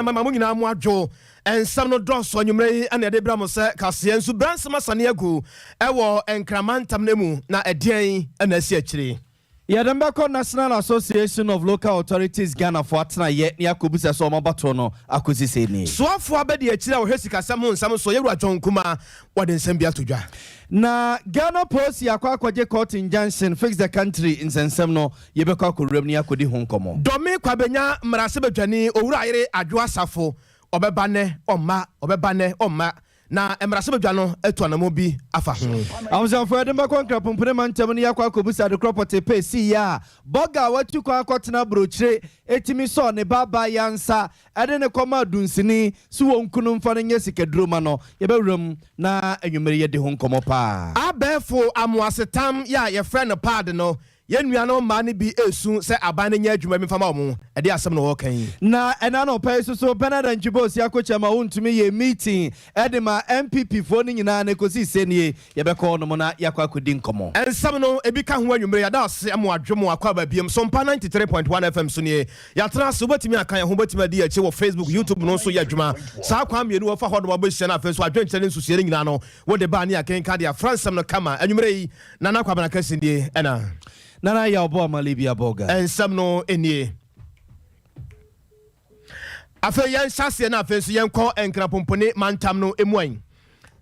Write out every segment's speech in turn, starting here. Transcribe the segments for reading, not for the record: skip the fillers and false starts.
Mama mo nyinaa mo adwo. Nsɛm no dɔɔso anwummerɛ yi ɛna yɛde brɛ mo sɛ kaseɛ nso bransɛm asane agu ɛwɔ Nkraman ntam no mu na ɛdeɛn ɛna asi akyire. Yɛde mbɛkɔ National Association of Local Authorities Ghana fo atenaeɛ ne akɔbisa sɛ wɔn abatoɔ no akɔsi sɛ nie. Soafoɔ abɛdi akyire a wɔhwɛ sikasɛm ho nsɛm so, Yɛwura John Kumah, wɔde nsɛm bi ato dwa. Na Ghana Post akɔ akɔgye court injunction fix the country nsɛnsɛm no, yɛbɛkɔ akɔwuram ne akɔdi ho nkɔmmɔ. Dɔme Kwabenya mmarahyɛbadwani Owura Ayere Adwo Asafo, ɔbɛba nnɛ ɔmma, ɔbɛba nnɛ ɔmma, na mmarahyɛbadwa no atu anammɔn bi afa ho. Abusuafoɔ, yɛde mbɛkɔ Nkrapompone mantam no yɛakɔ akɔbusa adekorɔ pɔtee pɛ siiɛ a bɔga a watu kwan akɔtena aburokyire tumi sɔɔ ne ba abaayewa nsa de no kɔmaa dunsini so wɔnku no mfa no nyɛ sikaduro ma no. Yɛbɛwura mu na anwummere yɛadi ho nkɔmmɔ paa. Abɛɛfo amoasetam yi a yɛfrɛ no pad no, yɛn nuanom mmaa no bi resu sɛ aban no nyɛ adwuma bi mfa ma wɔn. Ɛdeɛn asɛm na wɔreka yi? Na ɛna anɔpa yi nso so Bernard Antwi Bosia Kokyɛ ma wontumi yɛɛ meeting de maa NPP foɔ no nyinaa na ɛkɔsii sɛ nie yɛbɛkɔ hɔ nom na yɛakɔ akɔdi nkɔmmɔ. Nsɛm no ebi ka ho anwummere yi. Yɛda ase mo adwo mo akɔ aba biom. Sompa 93.1 FM so nie. Yɛatena ase. Wobɛtumi aka yɛn ho, wobɛtumi adi yɛn akyi wɔ Facebook, YouTube no nso yɛ adwuma. Saa kwan mmienu wɔfa hɔ nom abɛhyia no afei nso adwenkyerɛ ne nsusuiɛ no nyinaa no wode ba ne yɛakenka de afra nsɛm no kama. Anwummere yi, Nana Kwabena Kɛse nie ɛna. Nana Yaw Boamah Libya Bolga. Nsɛm no nie. Afei yɛnhyɛ aseɛ na afei nso yɛnkɔ Nkrapompone mantam no mu ɛ.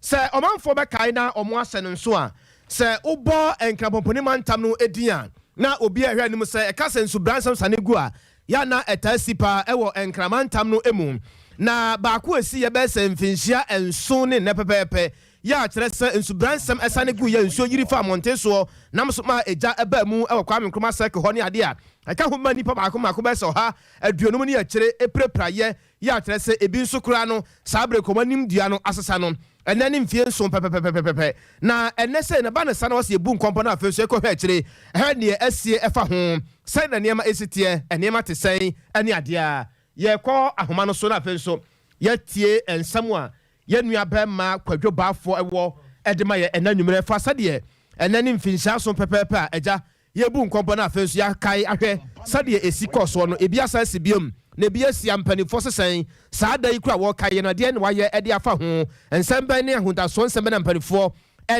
Sɛ ɔmanfoɔ bɛkae na wɔn ahyɛ no nso a, sɛ wobɔ Nkrapompone mantam no din a, na obi a ɛhwɛ anim sɛ ɛka sɛ nsubransɛm sane gu a, yɛ a na ɛtaa si paa wɔ Nkran mantam no mu. Na baako a ɛsiiɛ bɛyɛ sɛ mfinhyia nson ne nnɛ pɛpɛɛpɛ, yɛ a kyerɛ sɛ nsubransɛm sane gu yɛ nsuo yiri faa mmɔnten soɔ nam so maa egya baa mu wɔ Kwame Nkrumah Circle hɔ ne adeɛ a ɛka ho ma nnipa baako mmaako bɛyɛ sɛ 150 ne akyire pirapiraeɛ yɛ a kyerɛ sɛ ebi nso koraa no saa bere kɔm anim dua no asesa no ɛnnɛ ne mfeɛ nson pɛpɛpɛpɛpɛ na ɛnnɛ sei na ba no sa na wɔsɛ yɛbu nkɔmpɔ no afei nso yɛkɔhwɛ akyire hwɛ neɛ asie ɛfa ho sɛn na nneɛma ɛsi teɛ nneɛma te sɛn ɛne adeɛ a yɛkɔ ahoma no so na afei nso yɛatie nsɛm a yɛn nua bɛrima Kwadwo Baafoɔ wɔ de ma yɛ ɛnɛ anwummerɛ fa sɛdeɛ ɛnɛ ne mfinhyia nson pɛpɛɛpɛ a agya yɛbu nkɔmpɔ no afei nso yɛakae ahwɛ sɛdeɛ ɛsi kɔɔ soɔ no ebi asan asi biom na ebi asi a mpanimfoɔ sesɛn saa da yi kora wɔkae yɛn adeɛ na wayɛ de afa ho nsɛm bɛn ne ahodasoɔ nsɛm bɛn na mpanimfoɔ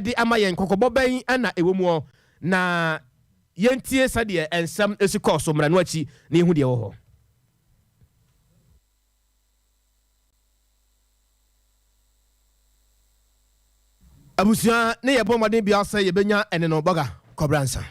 de ama yɛn kɔkɔbɔ bɛn na ɛwɔ muɔ na yɛntie sɛdeɛ nsɛm ɛsi kɔɔ so mmara no akyi na yɛhu deɛ ɛwɔ hɔ. Abusua ne yɛbɔ mmɔden biara sɛ yɛbɛnya ɛne no bɔga kɔbra nsa.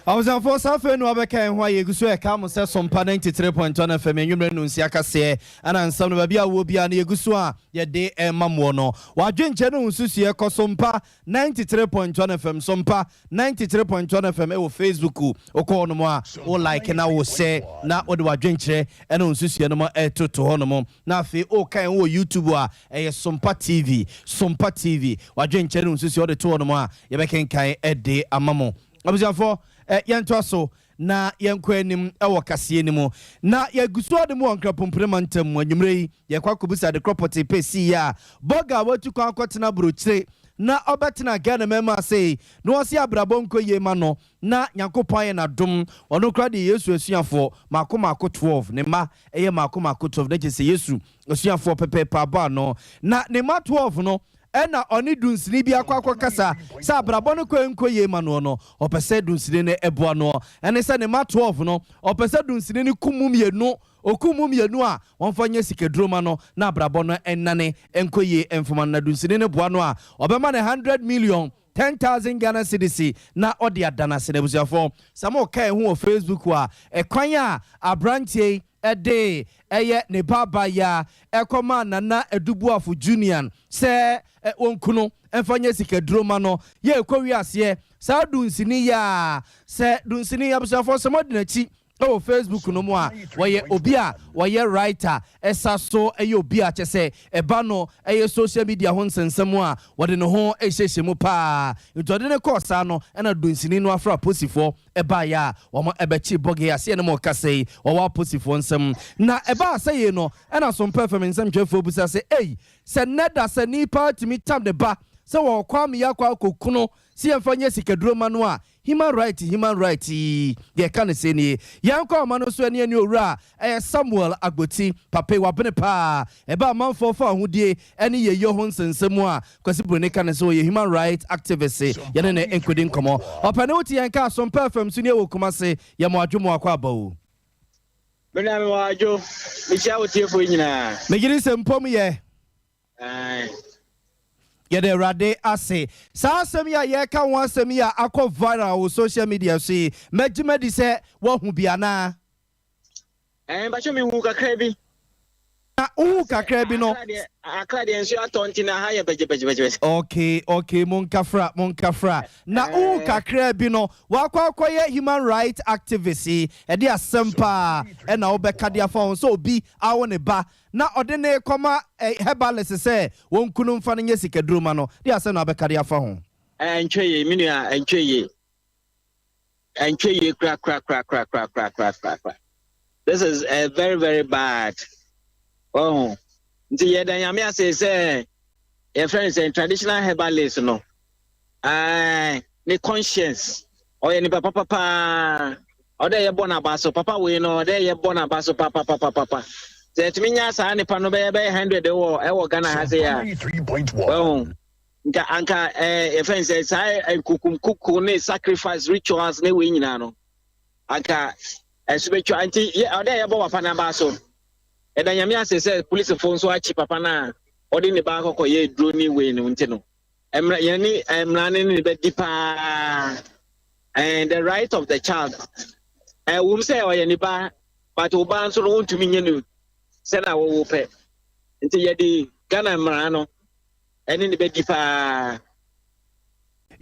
Abusuafoɔ, saa afei na wabɛka yɛn ho a yɛgu so ɛka mo sɛ Sompa 93.1 FM anwummerɛ nnonsia kaseɛ ɛna nsɛm no baabi a wowɔ biara no yɛgu so a yɛde ɛma moɔ no. W'adwenkyerɛ ne wo nsusuiɛ kɔ Sompa 93.1 FM, Sompa 93.1 FM ɛwɔ Facebook. Wokɔ hɔ nom a wo like na wo share na wode w'adwenkyerɛ ɛne wo nsusuiɛ nom ɛtoto hɔ nom. Na afei woka yɛn ho wɔ YouTube a ɛyɛ Sompa TV, Sompa TV. W'adwenkyerɛ ne wo nsusuiɛ wode to hɔ nom a yɛbɛkenkan de ama mo. Abusuafoɔ, yɛntoa so na yɛnkɔ anim wɔ kaseɛ no mu. Na yɛgu so ade mu wɔ Nkrapompene mantam mu. Anwummerɛ yi, yɛkɔ akɔbisa adekorɔ pɔtee pɛ siiɛ a Bɔga a watu kwan akɔtena aburokyire na ɔbɛtena Ghana man mu ase yi, na ɔse abrabɔ nkɔ yie ma no, na Nyankopɔn ayɛ no adom. Ɔno koraa deɛ Yesu asuafoɔ maako maako 12, ne mma yɛ maako maako 12, na kyerɛ sɛ Yesu asuafoɔ pɛpɛɛpɛ abɔ ano. Na ne mma 12 no, Ɛna ɔne dunsini bi akɔ akɔkasa sɛ abrabɔ no kɔ nkɔ yie ma noɔ no, ɔpɛ sɛ dunsini no boa noɔ. Ɛne sɛ ne mma 12 no, ɔpɛ sɛ dunsini no kum mu mmienu. Ɔkum mu mmienu a, wɔmfa nyɛ sikaduro ma no na abrabɔ no nnane nkɔ yie mfama no. Na dunsini no boa no a, ɔbɛma no 100 million, 10,000 Ghana cedis, na ɔde ada no ase. Na abusuafoɔ, sɛ moka yɛn ho wɔ Facebook a, ɛkwan a aberanteɛ yi de ɛyɛ ne ba abaayaa kɔmaa Nana Adu Boafo Junior sɛ wɔnku no mfa nyɛ sikaduro ma no. Yɛ ɛkɔ wiaseɛ saa dunsini yi a, sɛ dunsini yi abusuafoɔ sɛ moadi n'akyi wɔ Facebook no mu a, wɔyɛ obi a wɔyɛ writer, ɛsa so yɛ obi a kyɛ sɛ ɛba no ɛyɛ social media ho nsɛnsɛm a wɔde ne ho hyehyɛ mu paa. Nti ɔde no kɔɔ saa no ɛna dunsini no afra aposifoɔ ɛbaeɛ a wɔn ɛbɛkye Bɔge ase ɛne mo rekasa yi wɔwɔ aposifoɔ nsam. Na ɛbaa sɛ yei no ɛna Sompa FM nsɛmtwerɛfoɔ bisa sɛ ei sɛ nnɛ dasani paa tumi tam ne ba sɛ wɔrekɔ ameyɛ akɔ akɔku no sɛ yɛmfa nyɛ sikaduro ma no a. Human right, human right yi, deɛ ɛka ne sɛ nie. Yɛnkɔ ɔma no so ani ani owura a ɛyɛ Samuel Agboti. Papa yi wabene paa. Ɛba amanfoɔ fa ahodie ɛne yɛyɛ ho nsɛnsɛm a Kwasi Buroni ka ne sɛ ɔyɛ human right activist. Yɛne ne nkɔdi nkɔmmɔ. Ɔpɛ ne wote yɛn ka Asompa FM so ne ɛwɔ Kumase. Yɛmɔ adwo akɔ aba o. Mena me wɔ adwo, mekyia wo tiefoɔ nyinaa. Megyere sɛ mpɔm yɛ. Ae. Yɛde Awurade ase. Saa asɛm yi a yɛreka ho asɛm yi a akɔ viral wɔ social media so yi, mɛgye madi sɛ woahu bi anaa? Ɛɛ, mpakyɛ, mehu kakra bi. Na wohu kakra bi no? Akra deɛ, nsuo atɔ nti na ha yɛ bɛgyebɛgyebɛgyebɛ. Okay, monkafra, monkafra. Na wohu kakra bi no, wakɔ akɔyɛ human right activist yi, ɛde asɛm paa ɛna wobɛka de afa ho sɛ obi awo ne ba na ɔde ne kɔma herbalist sɛ wɔn kunu mfa no nyɛ sikaduro ma no de, asɛm na wobɛka de afa ho? Ɛɛ, ntwe yie, me nua, ntwe yie. Ɛntwe yie kora kora kora kora kora kora kora kora kora. This is very very bad. Oh, nti yɛda Nyame ase sɛ yɛfrɛ no sɛ traditional herbalist no. Ɛɛ, ne conscience, ɔyɛ nipa papa paa. Ɔdɛ yɛbɔ n'aba so papa wei no, ɔdɛ yɛbɔ n'aba so papapapapa. Sɛ yɛtumi nya saa nipa no bɛyɛ 100 wɔ ɛwɔ Ghana ha se a, wɔho nka anka yɛfrɛ no sɛ saa nkukumkuku ne sacrifice rituals ne wei nyinaa no, anka ɛso bɛtwa. Nti ɔdɛ yɛbɔ papa n'aba so. Ɛda Nyame ase sɛ polisifo nso akyi papa no a ɔde ne ba akɔkɔ yɛ duro ne wei no. Nti no mmara, yɛne mmara ne ne bɛdi paa. And the right of the child, ɛwom sɛ ɔyɛ ne ba, but ɔba nso no, wɔntumi nyɛ no sɛnea wɔwɔ pɛ. Nti yɛde Ghana mmara no ɛne ne bɛdi paa.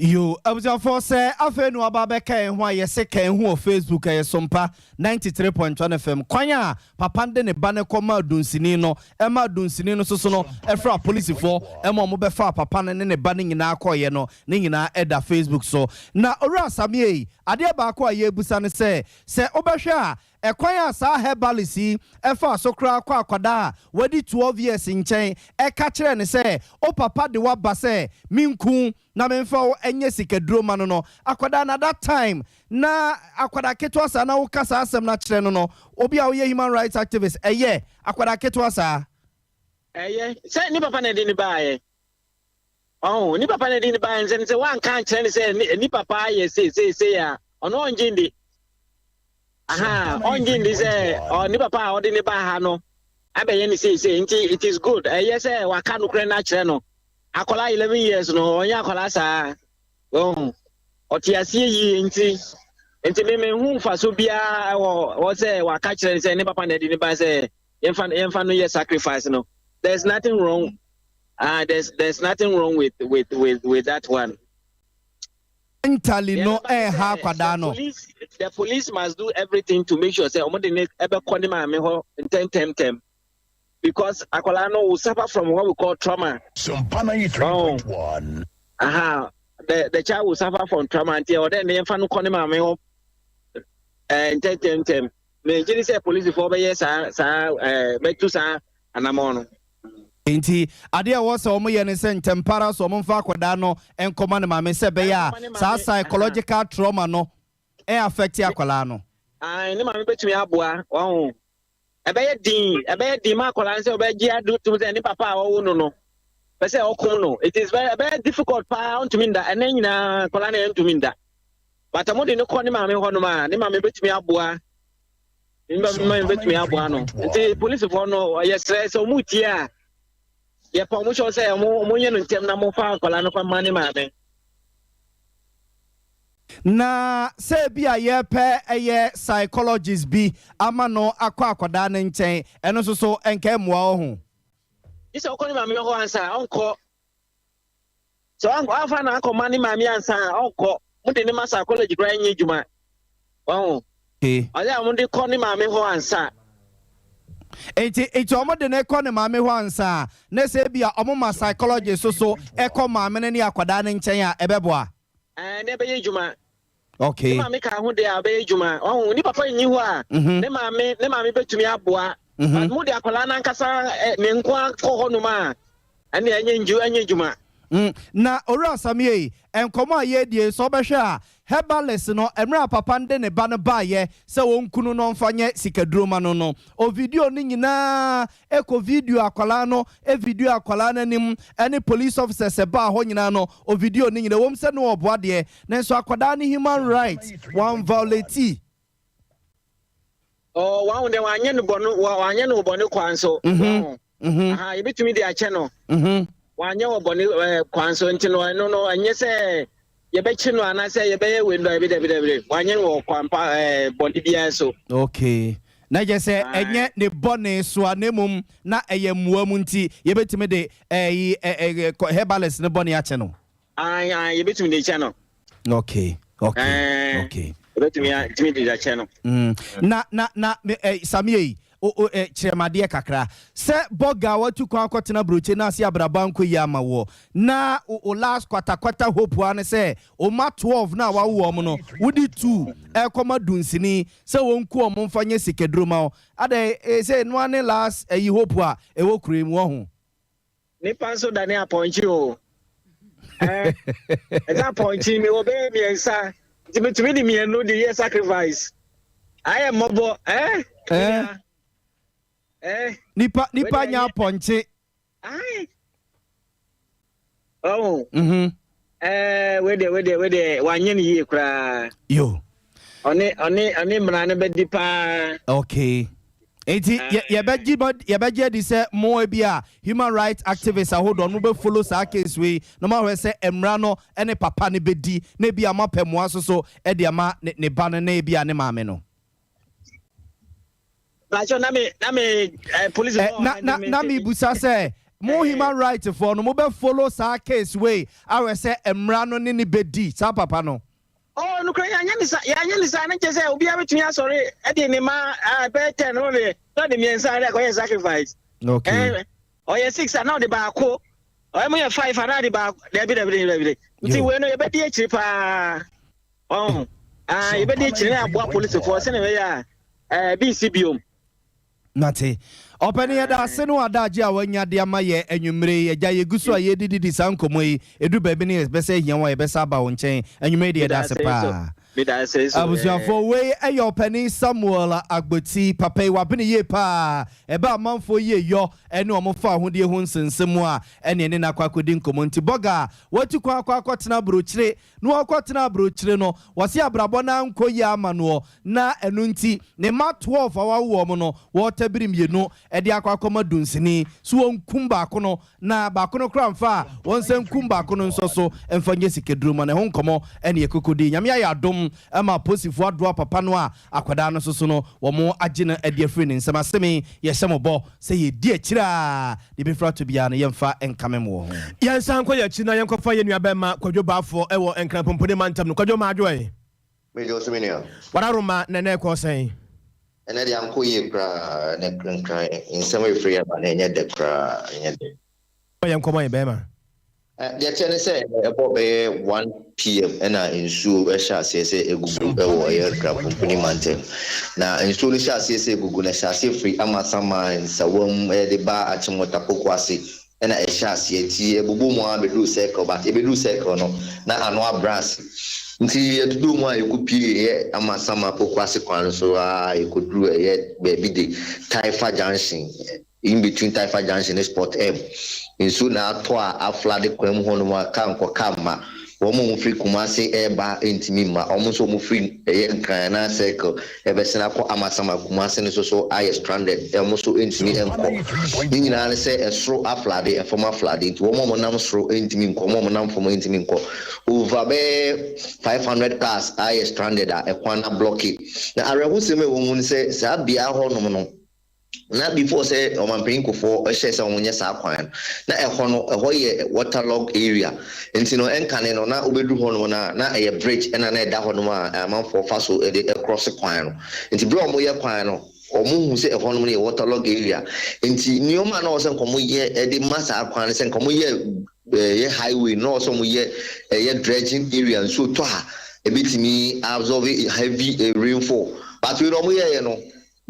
Yo, abusuafoɔ, sɛ afei no aba bɛka yɛn ho a, yɛsɛ ka yɛn ho wɔ Facebook, ɛyɛ Sompa 93.1 FM. Kwan a papa de ne ba ne kɔma adunsini no, ɛma adunsini no soso no ɛfrɛ apolisifoɔ ɛma ɔmo bɛfa papa no ne ne ba no nyinaa kɔɔyɛ no, ne nyinaa ɛda Facebook so. Na owura Samie yi, adeɛ baako a yɛrebusa no sɛ wobɛhwɛ a, ɛkwan a saa herbalist yi ɛfa so koraa kɔ akwadaa a wadi 12 years nkyɛn ɛka kyerɛ ne sɛ o papa de waba sɛ minku na memfa wo ɛnyɛ sikaduro ma no, akwadaa na that time na akwadaa ketewa saa na woka saa asɛm no akyerɛ no, obi a woyɛ human rights activist, ɛyɛ akwadaa ketewa saa? Ɛyɛ sɛ ne papa na ɛde ne baayɛ ɔho, ne papa na ɛde ne baayɛ nsɛm sɛ wanka nkyerɛ ne sɛ ne papa ayɛ sei sei sei a, ɔno ɔngye ndi. Aha, ɔngye ndi sɛ ne papa a ɔde ne ba ha no abɛyɛ ne sei sei. Nti it is good, ɛyɛ sɛ waka nokorɛ no akyerɛ no. Akwadaa 11 years no, ɔnyɛ akwadaa saa ɔho, ɔte aseɛ yie. Nti me hu mfaso biara wɔ wɔ sɛ waka kyerɛ ne sɛ ne papa na ɛde ne ba sɛ yɛmfa no yɛ sacrifice no. There's nothing wrong, there's nothing wrong with that one. Mentally no, ɛɛha akwadaa no. The police must do everything to make sure sɛ ɔmo de ne ɛbɛkɔ ne maame hɔ ntɛntɛmtɛm, because akwadaa no will suffer from what we call trauma. Sompa 93.1. Aha, the child will suffer from trauma, nti ɔdɛ ne yɛmfa no kɔ ne maame hɔ ntɛntɛmtɛm. Mɛ gye di sɛ polisifoɔ bɛyɛ saa bɛtu saa anamɔ no. Nti adeɛ a ɛwɔ sɛ wɔn yɛ ne sɛ ntɛmpara so wɔn mfa akwadaa no nkɔma ne maame sɛ ɛbɛyɛ a saa psychological trauma no ɛ affect akwadaa no. Ayi, ne maame bɛtumi aboa wɔn. Ɛbɛyɛ din ma akwadaa no sɛ ɔbɛgye ado tum sɛ ne papa a ɔwɔ no pɛ sɛ ɔkum no. It is very, ɛbɛyɛ difficult paa. Ɔntumi nda ɛnɛ nyinaa, akwadaa no ntumi nda, but ɔmo de ne kɔ ne maame hɔ nom a, ne maame bɛtumi aboa, ne maame bɛtumi aboa no. Nti polisifoɔ no, yɛsrɛ sɛ ɔmo tie a, yɛpa ɔmo kyɛw sɛ ɔmo nyɛ no ntɛm na mo fa akwadaa no fa ma ne maame. Na sɛ bi a yɛpɛ ɛyɛ psychologist bi ama no akɔ akwadaa no nkyɛn, ɛno nso so ɛnka mmoa wɔ ho? Gye sɛ ɔkɔ ne maame hɔ ansa a, ɔnkɔ. Sɛ wamfa no akɔma ne maame ansa a, ɔnkɔ. Mode ne ma psychology koraa, nyɛ adwuma ɔho. Ɔyɛ a, mode kɔ ne maame hɔ ansa. Nti ɔmo de ne kɔ ne maame hɔ ansa a, na sɛ bi a ɔmo ma psychologist so so ɛkɔ maame no ne akwadaa no nkyɛn a, ɛbɛboa? Ɛɛ, ne ɛbɛyɛ adwuma. Ne maame ka ho deɛ a, ɔbɛyɛ adwuma ɔho. Ne papa nyi hɔ a, ne maame bɛtumi aboa. But mode akwadaa no ankasa ne nko akɔ hɔ nom a, ɛne ɛnyɛ adwuma. Na Owura Samie, nkɔmɔ a yɛdie sɛ ɔbɛhwɛ a, herbalist no, mmerɛ a papa no de ne ba no baayɛ sɛ wɔnkunu no ɔmfa nyɛ sikaduro ma no, o video no nyinaa ɛkɔ video akwalaa no, e video akwalaa no anim ɛne police officers ɛbaa hɔ nyinaa no, o video no nyinaa wɔm sɛ no ɔboa deɛ, nanso akwadaa no human right wɔn violate. Ɔ wɔn de wanyɛ no bɔne, wanyɛ no bɔne kwan so. Aha, yɛbɛtumi de akyɛ no. Wanyɛ wɔ bɔne kwan so, nti no ɛno no ɛnyɛ sɛ yɛbɛkyi no anaasɛ yɛbɛyɛ wei no. Dabi, wanyɛ no wɔ kwan pa bɔne biara so. Okay, na gye sɛ ɛnyɛ ne bɔne so a, na mmom na ɛyɛ mmoa mu, nti yɛbɛtumi de ɛyi ɛ ɛ herbalist ne bɔne akyɛ no. Ayi, yɛbɛtumi de kyɛ no. Yɛbɛtumi tumi de akyɛ no. Na Samie yi o kyerɛmadeɛ kakra sɛ bɔga a watu kwan akɔtena aburokye na ase abrabɔ ankɔ yi ama wɔ na o last kwatakwata hope a ne sɛ o ma 12 na wawo wɔn no, wodi two ɛkɔma dunsini sɛ wɔn ku wɔn mfa nyɛ sikaduro ma wo ada sɛ noa ne last ɛyi hope a ɛwɔ kuro yi mu wɔ ho. Nipa nso dane apɔnkye o. Ɛsɛ apɔnkye mi wɔ bɛyɛ mmiɛnsa, nti metumi de mmienu de yɛ sacrifice, ayɛ mmɔbɔ ɛɛ. Ɛɛ. Nipa nya apɔnkye. Ɔho. Ɛɛ, wei deɛ wanyɛ no yie koraa. Yo. Ɔne mmara no bɛdi paa. Okay, nti yɛbɛgye adi sɛ mo bi a human rights activists ahodoɔ no bɛ follow saa case wei na mo ahwɛ sɛ mmara no ne papa no bɛdi, na ebi a moapɛ mmoa so de ama ne ba no na ebi a ne maame no. Bàtchɔ, na mi police. Na mi busa sɛ mo human rights foɔ no, mo bɛ follow saa case wei ahwɛ sɛ mmara no ne ne bɛdi saa papa no. Ɔ nukura, yɛanyɛ ne sa ne kyɛ sɛ obiara bɛtumi asɔre ɛde ne ma bɛyɛ 10 no de na ɔde mmiɛnsa de akɔyɛ sacrifice. Ɔyɛ six a, na ɔde baako, ɔyɛ mo yɛ five a, na ɔde baako. Dabi, nti wei no yɛbɛdi akyiri paa. Ɔn yɛbɛdi akyiri na aboa polisifoɔ sɛnea ɛbɛyɛ a bi si biom. Nate, ɔpɛni, yɛda ase no adagye a wanya de ama yɛ anwummere yi. Agya, yɛgu so a yɛdididi saa nkɔmmɔ yi, ɛdu baabi ne yɛbɛsɛ hia wɔ a, yɛbɛsa aba wo nkyɛn. Anwummere yi deɛ, yɛda ase paa. Abusuafoɔ, wei ɛyɛ ɔpɛni Samuel Agboti. Papa yi wabene yie paa, ɛbɛ amanfoɔ yie yɔ ɛne ɔmo fa ahodie ho nsensɛm a ɛne n'akɔ akɔdi nkɔmmɔ. Nti bɔga a watu kwan akɔ akɔtena aburokyire na wakɔtena aburokyire no, wɔsi abrabɔ no ankɔ yie ama noɔ, na ɛno nti ne mma 12 a wawo wɔn no, wɔretabiri mmienu ɛde akɔ akɔma dunsini so wɔnkum baako no, na baako no kora mfa a wɔn nsa nkum baako no nso so mfa nyɛ sikaduro ma ne ho. Nkɔmmɔ ɛne ɛkokodi. Nyame ayɛ adom ɛma aposifoɔ adoa papa no a akwadaa no nso so no, wɔn agye no ɛde afiri ne nsɛm asɛm. Yɛhyɛ mo bɔ sɛ yɛdi akyire a, deɛ bɛfiri ato biara no, yɛmfa nkame mo wɔ ho. Yɛnsan kɔ yɛakyi na yɛnkɔfa yɛn nuabɛma Kwadwo Baafoɔ ɛwɔ Nkranpompone mantam no. Kwadwo, maadwo ɛ. Megye wo so, me nua. Wadaroma nɛnɛ ɛkɔ sɛn? Ɛnɛ deɛ, ankɔ yie koraa. Ne Nkran nsɛm a ɛfiri aba no, ɛnyɛ dɛ koraa, ɛnyɛ dɛ. Yɛ nkɔmmɔ yɛ bɛrima. Deɛ kyɛ ne sɛ ɛbɔ bɛyɛ 1 p.m. ɛna nsuo ɛhyɛ aseɛ sɛ ɛgugu ɛwɔ ɛyɛ Nkrapomponi mantam, na nsuo no hyɛ aseɛ sɛ ɛgugu na ɛhyɛ aseɛ firi Amasama, Nsawam, ɛde ba Akyemɔta Poko ase, ɛna ɛhyɛ aseɛ nti ɛbobɔ mu a bɛduru Circle, but ɛbɛduru Circle no na ano abrɛ ase, nti yɛdodoo mu a yɛkɔpie ɛyɛ Amasama Poko ase kwan no so a, yɛkɔduru ɛyɛ baabi de Taifa Junction, in between Taifa Junction ne Sport M, nsuo na atɔ a aflood kwan mu hɔnom a kaa nkɔ kaa mma. Wɔn a wɔfiri Kumase ɛreba ntumi mma, wɔn nso wɔfiri ɛyɛ Nkran na Circle ɛbɛsɛn akɔ Amasama Kumase no nso so ayɛ stranded, wɔn nso ntumi nkɔ. Ne nyinaa ne sɛ ɛsoro aflood, ɛfam aflood, nti wɔn a wɔnam soro ntumi nkɔ, wɔn a wɔnam fam ntumi nkɔ. Over bɛyɛ 500 cars ayɛ stranded a ɛkwan na block. Na awerɛhosɛm a ɛwɔ mu no sɛ saa bea hɔnom no, na before sɛ ɔmanpanyin Kufuor hyɛ sɛ wɔnyɛ saa kwan no, na ɛhɔ no ɛhɔ yɛ waterlog area, nti no ɛnkane no na wobɛduru hɔ nom na ɛyɛ bridge ɛna na ɛda hɔ nom a amanfoɔ fa so ɛde ɛcross kwan no. Nti bere a wɔyɛ kwan no, wɔn hu sɛ ɛhɔ nom no yɛ waterlog area, nti nneɛma a na wɔsɛ nkɔmɔ yɛ ɛde ma saa kwan no sɛ nkɔmɔ yɛ ɛyɛ highway na wɔsɛ wɔn yɛ ɛyɛ dredging area, nsuo tɔ a ebitumi absorb heavy rainfall, but wei na wɔn yɛɛ no.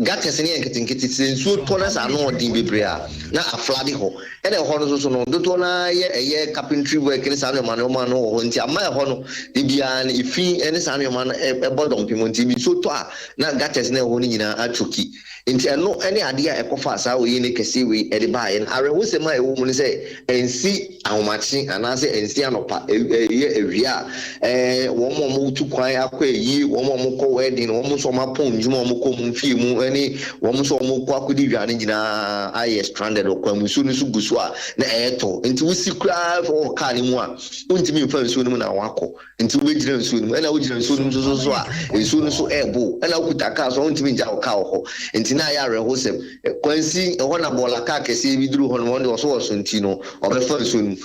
Gutters no yɛ nketenkete, sɛ nsuo tɔ na sɛ ano ɔden bebree a, na aflood hɔ. Ɛna ɛhɔ no nso so no, dodoɔ no ara yɛ ɛyɛ carpentry work ne saa nneɛma nneɛma no wɔ hɔ nti ama ɛhɔ no, da biara no efi ne saa nneɛma no ɛbɔ dɔmpem nti nsuo tɔ a na gutters no ɛwɔ hɔ no nyinaa achoke. Nti ɛno ne adeɛ a ɛkɔfa saa oyene kɛseɛ wei de baeɛ no. Awerɛhosɛm a ɛwɔ mu ne sɛ ɛnsi ahomakye anaasɛ ɛnsi anɔpa, ɛyɛ awia a wɔn a wɔtu kwan akɔ ayie, wɔn a wɔkɔ wedding, wɔn nso a wɔapɔn ndwuma a wɔkɔ wɔn fie mu ne wɔn nso a wɔkɔ akɔdi dwa no nyinaa ayɛ stranded wɔ kwan mu. Nsuo no nso gu so a na ɛretɔ. Nti wosi koraa wɔ kaa no mu a, wontumi mfa nsuo no mu na wakɔ. Nti wobɛgyina nsuo no mu. Ɛna wogyina nsuo no mu nso so a, nsuo no nso ɛrebo. Ɛna wokuta kaa so a, wontumi ngya wo kaa wɔ hɔ. Nti na ayɛ awerɛhosɛm. Kwansi, ɛhɔ na bɔɔla kaa kɛseɛ bi duru hɔ nom, ɔno deɛ ɔso wɔ so nti no, ɔbɛfa nsuo no mu.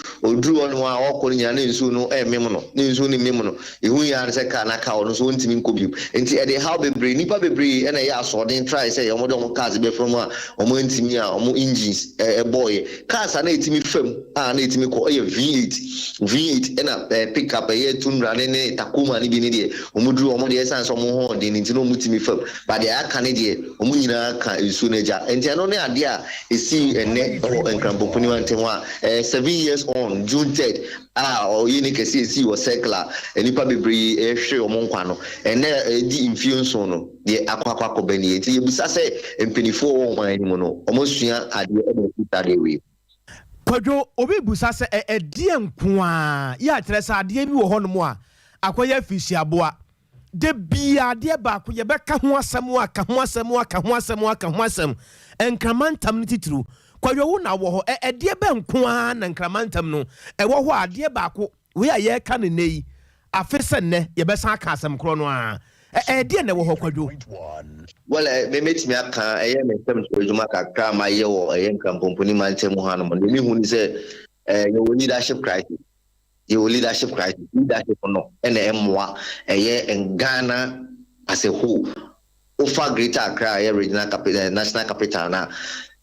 Ɔduru hɔ nom a ɔrekɔ no nyinaa na nsuo no ɛremem no, na nsuo no remem no. Ehu yi ara ne sɛ kaa no aka ɔno nso ɔntumi nkɔ bio. Nti ɛde haw bebree, nnipa bebree ɛna ɛyɛ asoɔden try sɛ wɔde wɔn cars bɛfa mu a wɔn antumi a wɔn engines ɛbɔɔyɛ. Cars a na ɛtumi fa mu a na ɛtumi kɔ ɛyɛ V8, V8 ɛna pickup ɛyɛ Tundra ne ne Tacoma ne bi ne deɛ wɔn duru wɔn deɛ ɛsan sɛ wɔn ho ɔden nti na wɔn tumi fa mu. But deɛ aka ne deɛ wɔn nyinaa ka nsuo no agya. Nti ɛno ne adeɛ a ɛsii ɛnnɛ wɔ Nkrampopuni mantam a 7 years on June 3rd a ɔyɛ ne kɛse esi wɔ Circle a nnipa bebree ɛhwere wɔn nkwa no. Ɛnɛ ɛdi mfie 7 no deɛ akɔ akɔ bɛ nie. Nti yɛbusa sɛ mpanimfoɔ wɔ ɔman no mu no, wɔn asua adeɛ ɛna ɛsi saa adeɛ wei. Kwadwo, obi busa sɛ ɛdeɛ nko a yɛ akyerɛ sɛ adeɛ bi wɔ hɔnom a akɔyɛ afisiaboa de bia adeɛ baako yɛbɛka ho asɛm a ka ho asɛm a ka ho asɛm a ka ho asɛm Nkramantam no titiriw. Kwadwo, wo na wɔ hɔ, ɛdeɛ bɛ nko a na Nkramantam no ɛwɔ hɔ a adeɛ baako wei a yɛreka no nnɛ yi, afe sɛ nnɛ yɛbɛsan aka asɛm korɔ no a, ɛdeɛ na ɛwɔ hɔ, Kwadwo? Well, mɛmɛtumi aka ɛyɛ me nsɛm so adwuma kakra a mayɛ wɔ ɛyɛ Nkrampomponi mantam hanom no, mehu ne sɛ yɛwɔ leadership crisis, yɛwɔ leadership crisis. Leadership no ɛna ɛmmoa ɛyɛ Ghana as a whole. Wofa Greater Accra a ɛyɛ regional capital, national capital na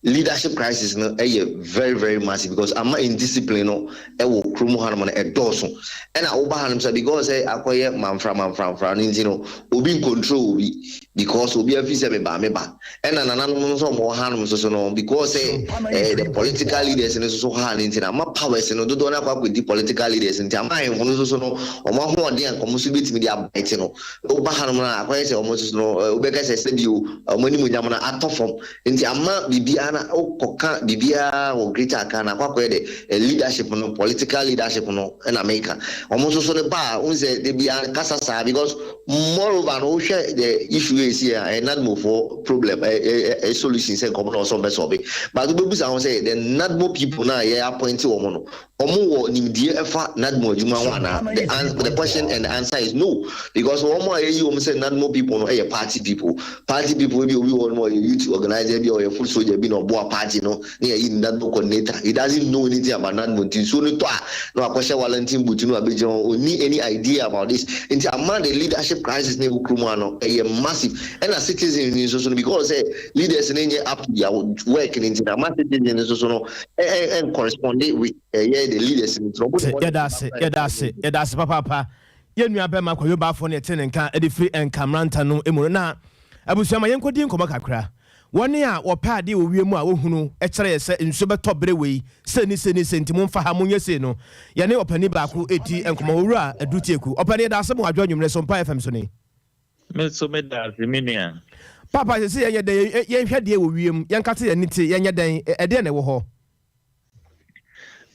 leadership crisis no ɛyɛ very very massive because ama indiscipline no ɛwɔ kurom hanom no ɛdɔɔso. Ɛna woba hanom sɛ because sɛ akɔyɛ manfra manframfra no nti no, obi ncontrol obi because obi afi sɛ meba meba. Ɛna nananom nso ɔmo wɔ hanom nso so no, because sɛ the political leaders no nso so ha no nti na ama powers no dodoɔ no akɔ akɔdi political leaders. Nti ama ahemfo no nso so no, ɔmo ahoɔden a nkɔmɔ nso betumi de abaete no, woba hanom no a, akɔyɛ sɛ ɔmo nso so no wobɛka sɛ sɛbio ɔmo anim nyam no atɔ fam. Nti ama biribiara na wokɔka biribiara wɔ Greater Accra na akɔ akɔyɛ de leadership no, political leadership no. Ɛna meka ɔmo nso so no ba a wohu sɛ de biara kasa saa because moreover no, wohwɛ the issue yɛ esi a ɛyɛ NADMO problem ɛ ɛ ɛ solution sɛ nkɔmɔ na ɔsɔ mbɛ solve, but wobɛbusa ho sɛ the NADMO people na yɛ appoint wɔn no, ɔmo wɔ nimdeɛ ɛfa NADMO adwuma ho anaa? The question and the answer is no, because wɔn a yɛyi wɔn sɛ NADMO people no ɛyɛ party people, party people. Bi obi wɔ no ɔyɛ youth organizer bi, ɔyɛ foot soldier bi na ɔboa party no ne yɛyi NADMO coordinator. He doesn't know anything about NADMO. Nti nsuo no tɔ a na wakɔhyɛ Wellington boot no abɛgyina hɔ, onni any idea about this. Nti ama the leadership crisis ne ɛwɔ kurom ano ɛyɛ massive. Ɛna citizens ni nso so no, because sɛ leaders ne nyɛ up to their work ne nti na ama citizens nso so no ɛ ɛ correspond with ɛyɛ the leaders nti ɔmo. Yɛda ase, yɛda ase, yɛda ase papaapa. Yɛn nua bɛrima Kwadwo Baafo ne ɛte ne nka de firi Nkamranta no mu no. Na abusua, ma yɛnkɔdi nkɔmmɔ kakra. Wɔne a wɔpɛ adeɛ wɔ wiem a wɔhunu kyerɛ yɛ sɛ nsuo bɛtɔ bere wei sɛ ni sɛ ni sɛ nti momfa ha monyɛ sei no, yɛne ɔpani baako ɛdi nkɔmmɔ, Owura Adu Tieku. Ɔpani, yɛda ase mo adwo anwummerɛ so Mpa FM so ni. Me so meda ase, me nua. Papa, sɛ sɛ yɛnyɛ dɛn yɛnhwɛ deɛ wɔ wiem, yɛnkate yɛn te, yɛnyɛ dɛn, ɛdeɛ na ɛwɔ hɔ?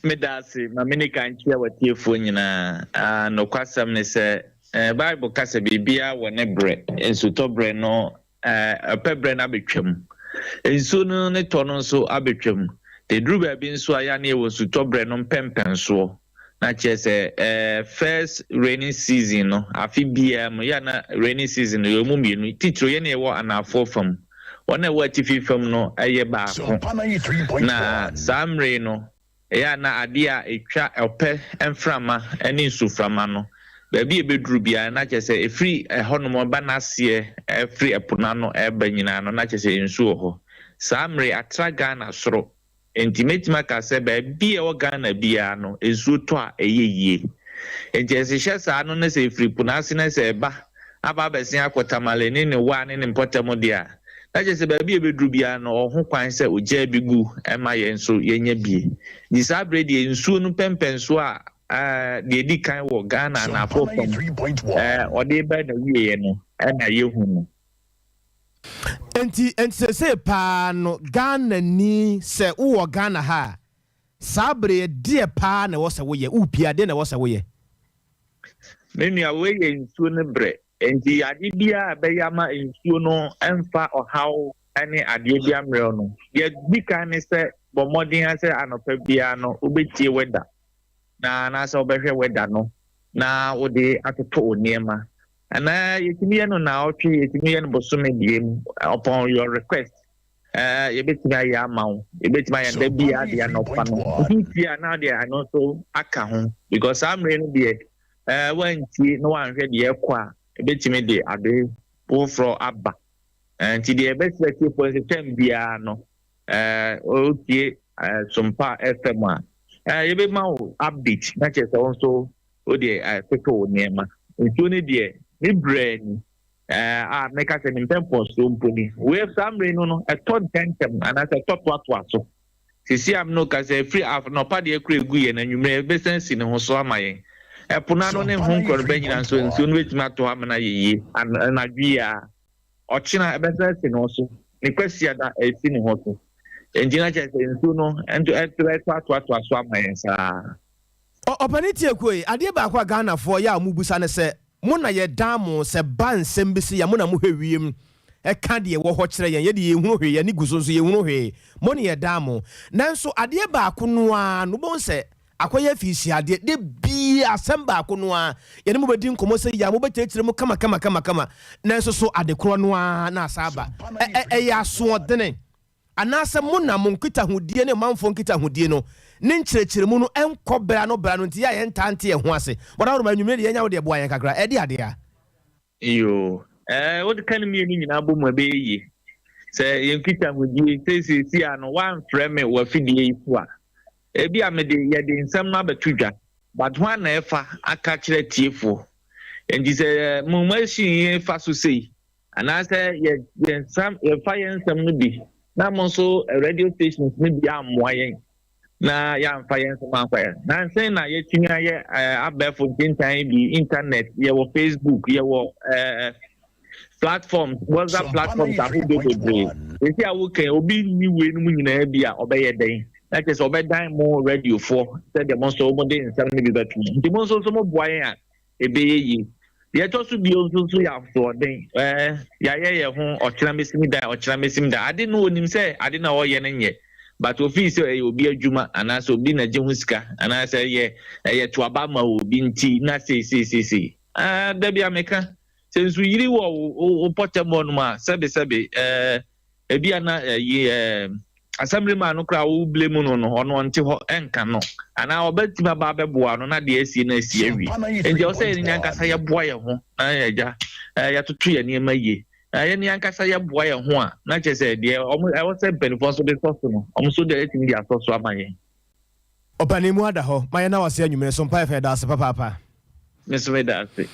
Meda ase. Ma me ne ka nkyia watiefoɔ nyinaa. Nokwasɛm ne sɛ Bible ka sɛ biribiara wɔ ne berɛ. Nsutɔ berɛ no, ɛpɛ berɛ no abɛtwam, nsuo no ne tɔ no nso abɛtwam de duru baabi nso a yɛane yɛwɔ nsutɔ berɛ no mpɛmpɛnsoɔ na kyerɛ sɛ first rainy season no, afe biara mu yɛ na rainy season no yɛ mu mmienu titiro. Yɛne yɛwɔ anaafoɔ fam, wɔn a ɛwɔ atifi fam no ɛyɛ baako. Na saa mmere no ɛyɛ a na adeɛ a ɛtwa ɔpɛ mframa ne nsuframa no, baabi a ɛbɛduru biara na kyerɛ sɛ ɛfiri ɛhɔnom ɛba n'aseɛ, ɛfiri ɛpo n'ano ɛba nyinaa no, na kyerɛ sɛ nsuo wɔ hɔ. Saa mmere atra Ghana soro nti mɛtumi aka sɛ baabi a ɛwɔ Ghana biara no, nsuo tɔ a ɛyɛ yie. Nti ɛhyehyɛ saa no ne sɛ ɛfiri po n'ase na sɛ ɛba aba abɛsen akɔ Tamale ne ne Wa ne ne mpɔtam deɛ a. Na kyerɛ sɛ baabi a ɛbɛduru biara no, ɔwɔ ho kwan sɛ ɔgyaa bi gu ma yɛn nso yɛnya bie. Nti saa berɛ deɛ nsuo no mpɛmpɛnsoɔ a deɛ ɛdi kan wɔ Ghana anaafoɔ fam ɔde ba n'awieɛ no na yɛhu no. Enti enti seesei paa no Ghanani sɛ wowɔ Ghana ha a, saa bere yi deɛ paa na ɛwɔ sɛ woyɛ? Wopie a, deɛ na ɛwɔ sɛ woyɛ? Me nua, wei yɛ nsuo no berɛ. Enti ade biara a ɛbɛyɛ ama nsuo no mfa ɔhaw ne adeɛ bi ammrɛ wo no, deɛ ɛdi kan ne sɛ bɔ mmɔden ara sɛ anɔpa biara no wobɛtie weather na anaasɛ wobɛhwɛ weather no na wode atoto wo nneɛma. Anaa yɛtumi yɛ no naawɔtwe, yɛtumi yɛ no bosome deɛ mu upon your request. Eh, yɛbɛtumi ayɛ ama wo, yɛbɛtumi ayɛ da biara deɛ anɔpa no. Nti wotie a na deɛ ɛno nso aka ho because saa mmerɛ no deɛ eh, woantie na woanhwɛ deɛ ɛkɔ a, ɛbɛtumi de ade foforɔ aba. Eh, nti deɛ yɛbɛsrɛ tiefoɔ no sɛ tɛm biara no, eh, wotie eh, Sompa FM a, eh, yɛbɛma wo update na kyerɛ sɛ wo nso wodeɛ eh, toto wo nneɛma. Nsuo no deɛ, ne berɛ ni. Eh, a mɛka sɛ ne mpɛmpɔnsoɔ mpo ni. Wei saa mmerɛ no no, ɛtɔ ntɛmntɛm anaasɛ ɛtɔ toatoa so. Seesei a me ne wo kasa yi, ɛfiri anɔpa deɛ kora ɛgu yɛn, anwummerɛ ɛbɛsan asi ne ho so ama yɛn. Ɛpo no ano ne ho nkorɔ no bɛnyina nso, nsuo no bɛtumi atɔ hɔ ama no ayɛ yie anadwo yi ara. Ɔkyena ɛbɛsan asi ne ho so, ne Kwasiada ɛresi ne ho so. Enti na kyerɛ sɛ nsuo no nso ɛtɔ atoatoa so ama yɛn saa. Ɔpanin Tiakuo yi, adeɛ baako a Ghanafoɔ yɛ a wɔbisa ne sɛ, Mo na yɛdan mo, sɛ ba nsɛm bi sei a, mo na mohwɛ wiem ka deɛ ɛwɔ hɔ kyerɛ yɛn. Yɛn deɛ yɛnhunu hwee, yɛn ani gu so nso yɛnhunu hwee. Mo na yɛdan mo. Nanso adeɛ baako no ara no, wobɛhu sɛ akɔyɛ afirihyiadeɛ. Da biara asɛm baako no ara, yɛne mo bɛdi nkɔmmɔ sɛ yei a, mobɛkyerɛkyerɛ mu kama kama kama kama, nanso so ade korɔ no ara na asan aba. Ɛ, ɛ, ɛyɛ asoɔdene. Anaasɛ mo na mo nkitahodie ne ɔmanfoɔ nkitahodie no ne nkyerɛkyerɛmu no nkɔ berɛ ano berɛ ano nti yɛ a yɛntaa nte yɛn ho ase. Bɔdaworo, anwummere deɛ yɛnya wo deɛ boa yɛn kakra. Ɛde adeɛ a. Yoo. Ɛɛ, wode ka ne mmienu nyinaa bɔ mu a, ɛbɛyɛ yie. Sɛ yɛn nkitahodie, sɛ seesei a no, woamfrɛ me wɔ afidie yi so a, ebi a mede, yɛde nsɛm no abɛto dwa, but hwan na ɛfa aka kyerɛ atiefoɔ? Enti sɛ mo machine yi fa so sei, Anaasɛ yɛ yɛn nsɛm yɛfa yɛn nsɛm no bi na mo nso radio stations no bi ammoa yɛn na yɛamfa yɛn nsɛm ankɔ yɛn. Nansa na yɛatumi ayɛ abɛɛfo ntentan bi, internet, yɛwɔ Facebook, yɛwɔ ɛɛ platforms, WhatsApp platforms ahodoɔ bebree. Esi a wokan obi nni wei no mu nyinaa bi a ɔbɛyɛ dɛn? Na kyerɛ sɛ ɔbɛdan mo radiofoɔ sɛdeɛ mo nso mode nsɛm no bi bɛto mu. Nti mo nso nso moboa yɛn a ɛbɛyɛ yie. Deɛ ɛtɔ so bio nso nso yɛ asoɔden. Ɛɛ, yɛayɛ yɛn ho ɔkyena mɛsim dan, ɔkyena mɛsim dan. Ade no onim sɛ ade no a ɔyɛ no nyɛ, but ofii sɛ ɛyɛ obi adwuma anaasɛ obi na gye ho sika anaasɛ ɛyɛ ɛyɛ to aba ma obi nti na sei sei sei sei. Ɛɛ, da bi a meka sɛ nsuyiri wɔ wo wo pɔtam hɔnom a sɛbe sɛbe ɛɛ Ebia na ɛyi ɛɛ assembly man no koraa wo blame no no ɔno ɔnte hɔ ɛnka no anaa ɔbɛtumi aba abɛboa no na deɛ asie no asie awie. Nti ɛwɔ sɛ yɛn ankasa yɛboa yɛn ho na yɛagya ɛɛ yɛatoto yɛn nneɛma yie. Na yɛn ankasa yɛboa yɛn ho a na kyerɛ sɛ deɛ wɔn ɛwɔ sɛ mpanimfoɔ nso de sɔ so no wɔn nso deɛ atumi de asɔ so ama yɛn. Ɔpanin mu ada hɔ ma yɛn awase anwumerɛ so mpaeɛ fa yɛda ase papaapa. Me nso meda ase.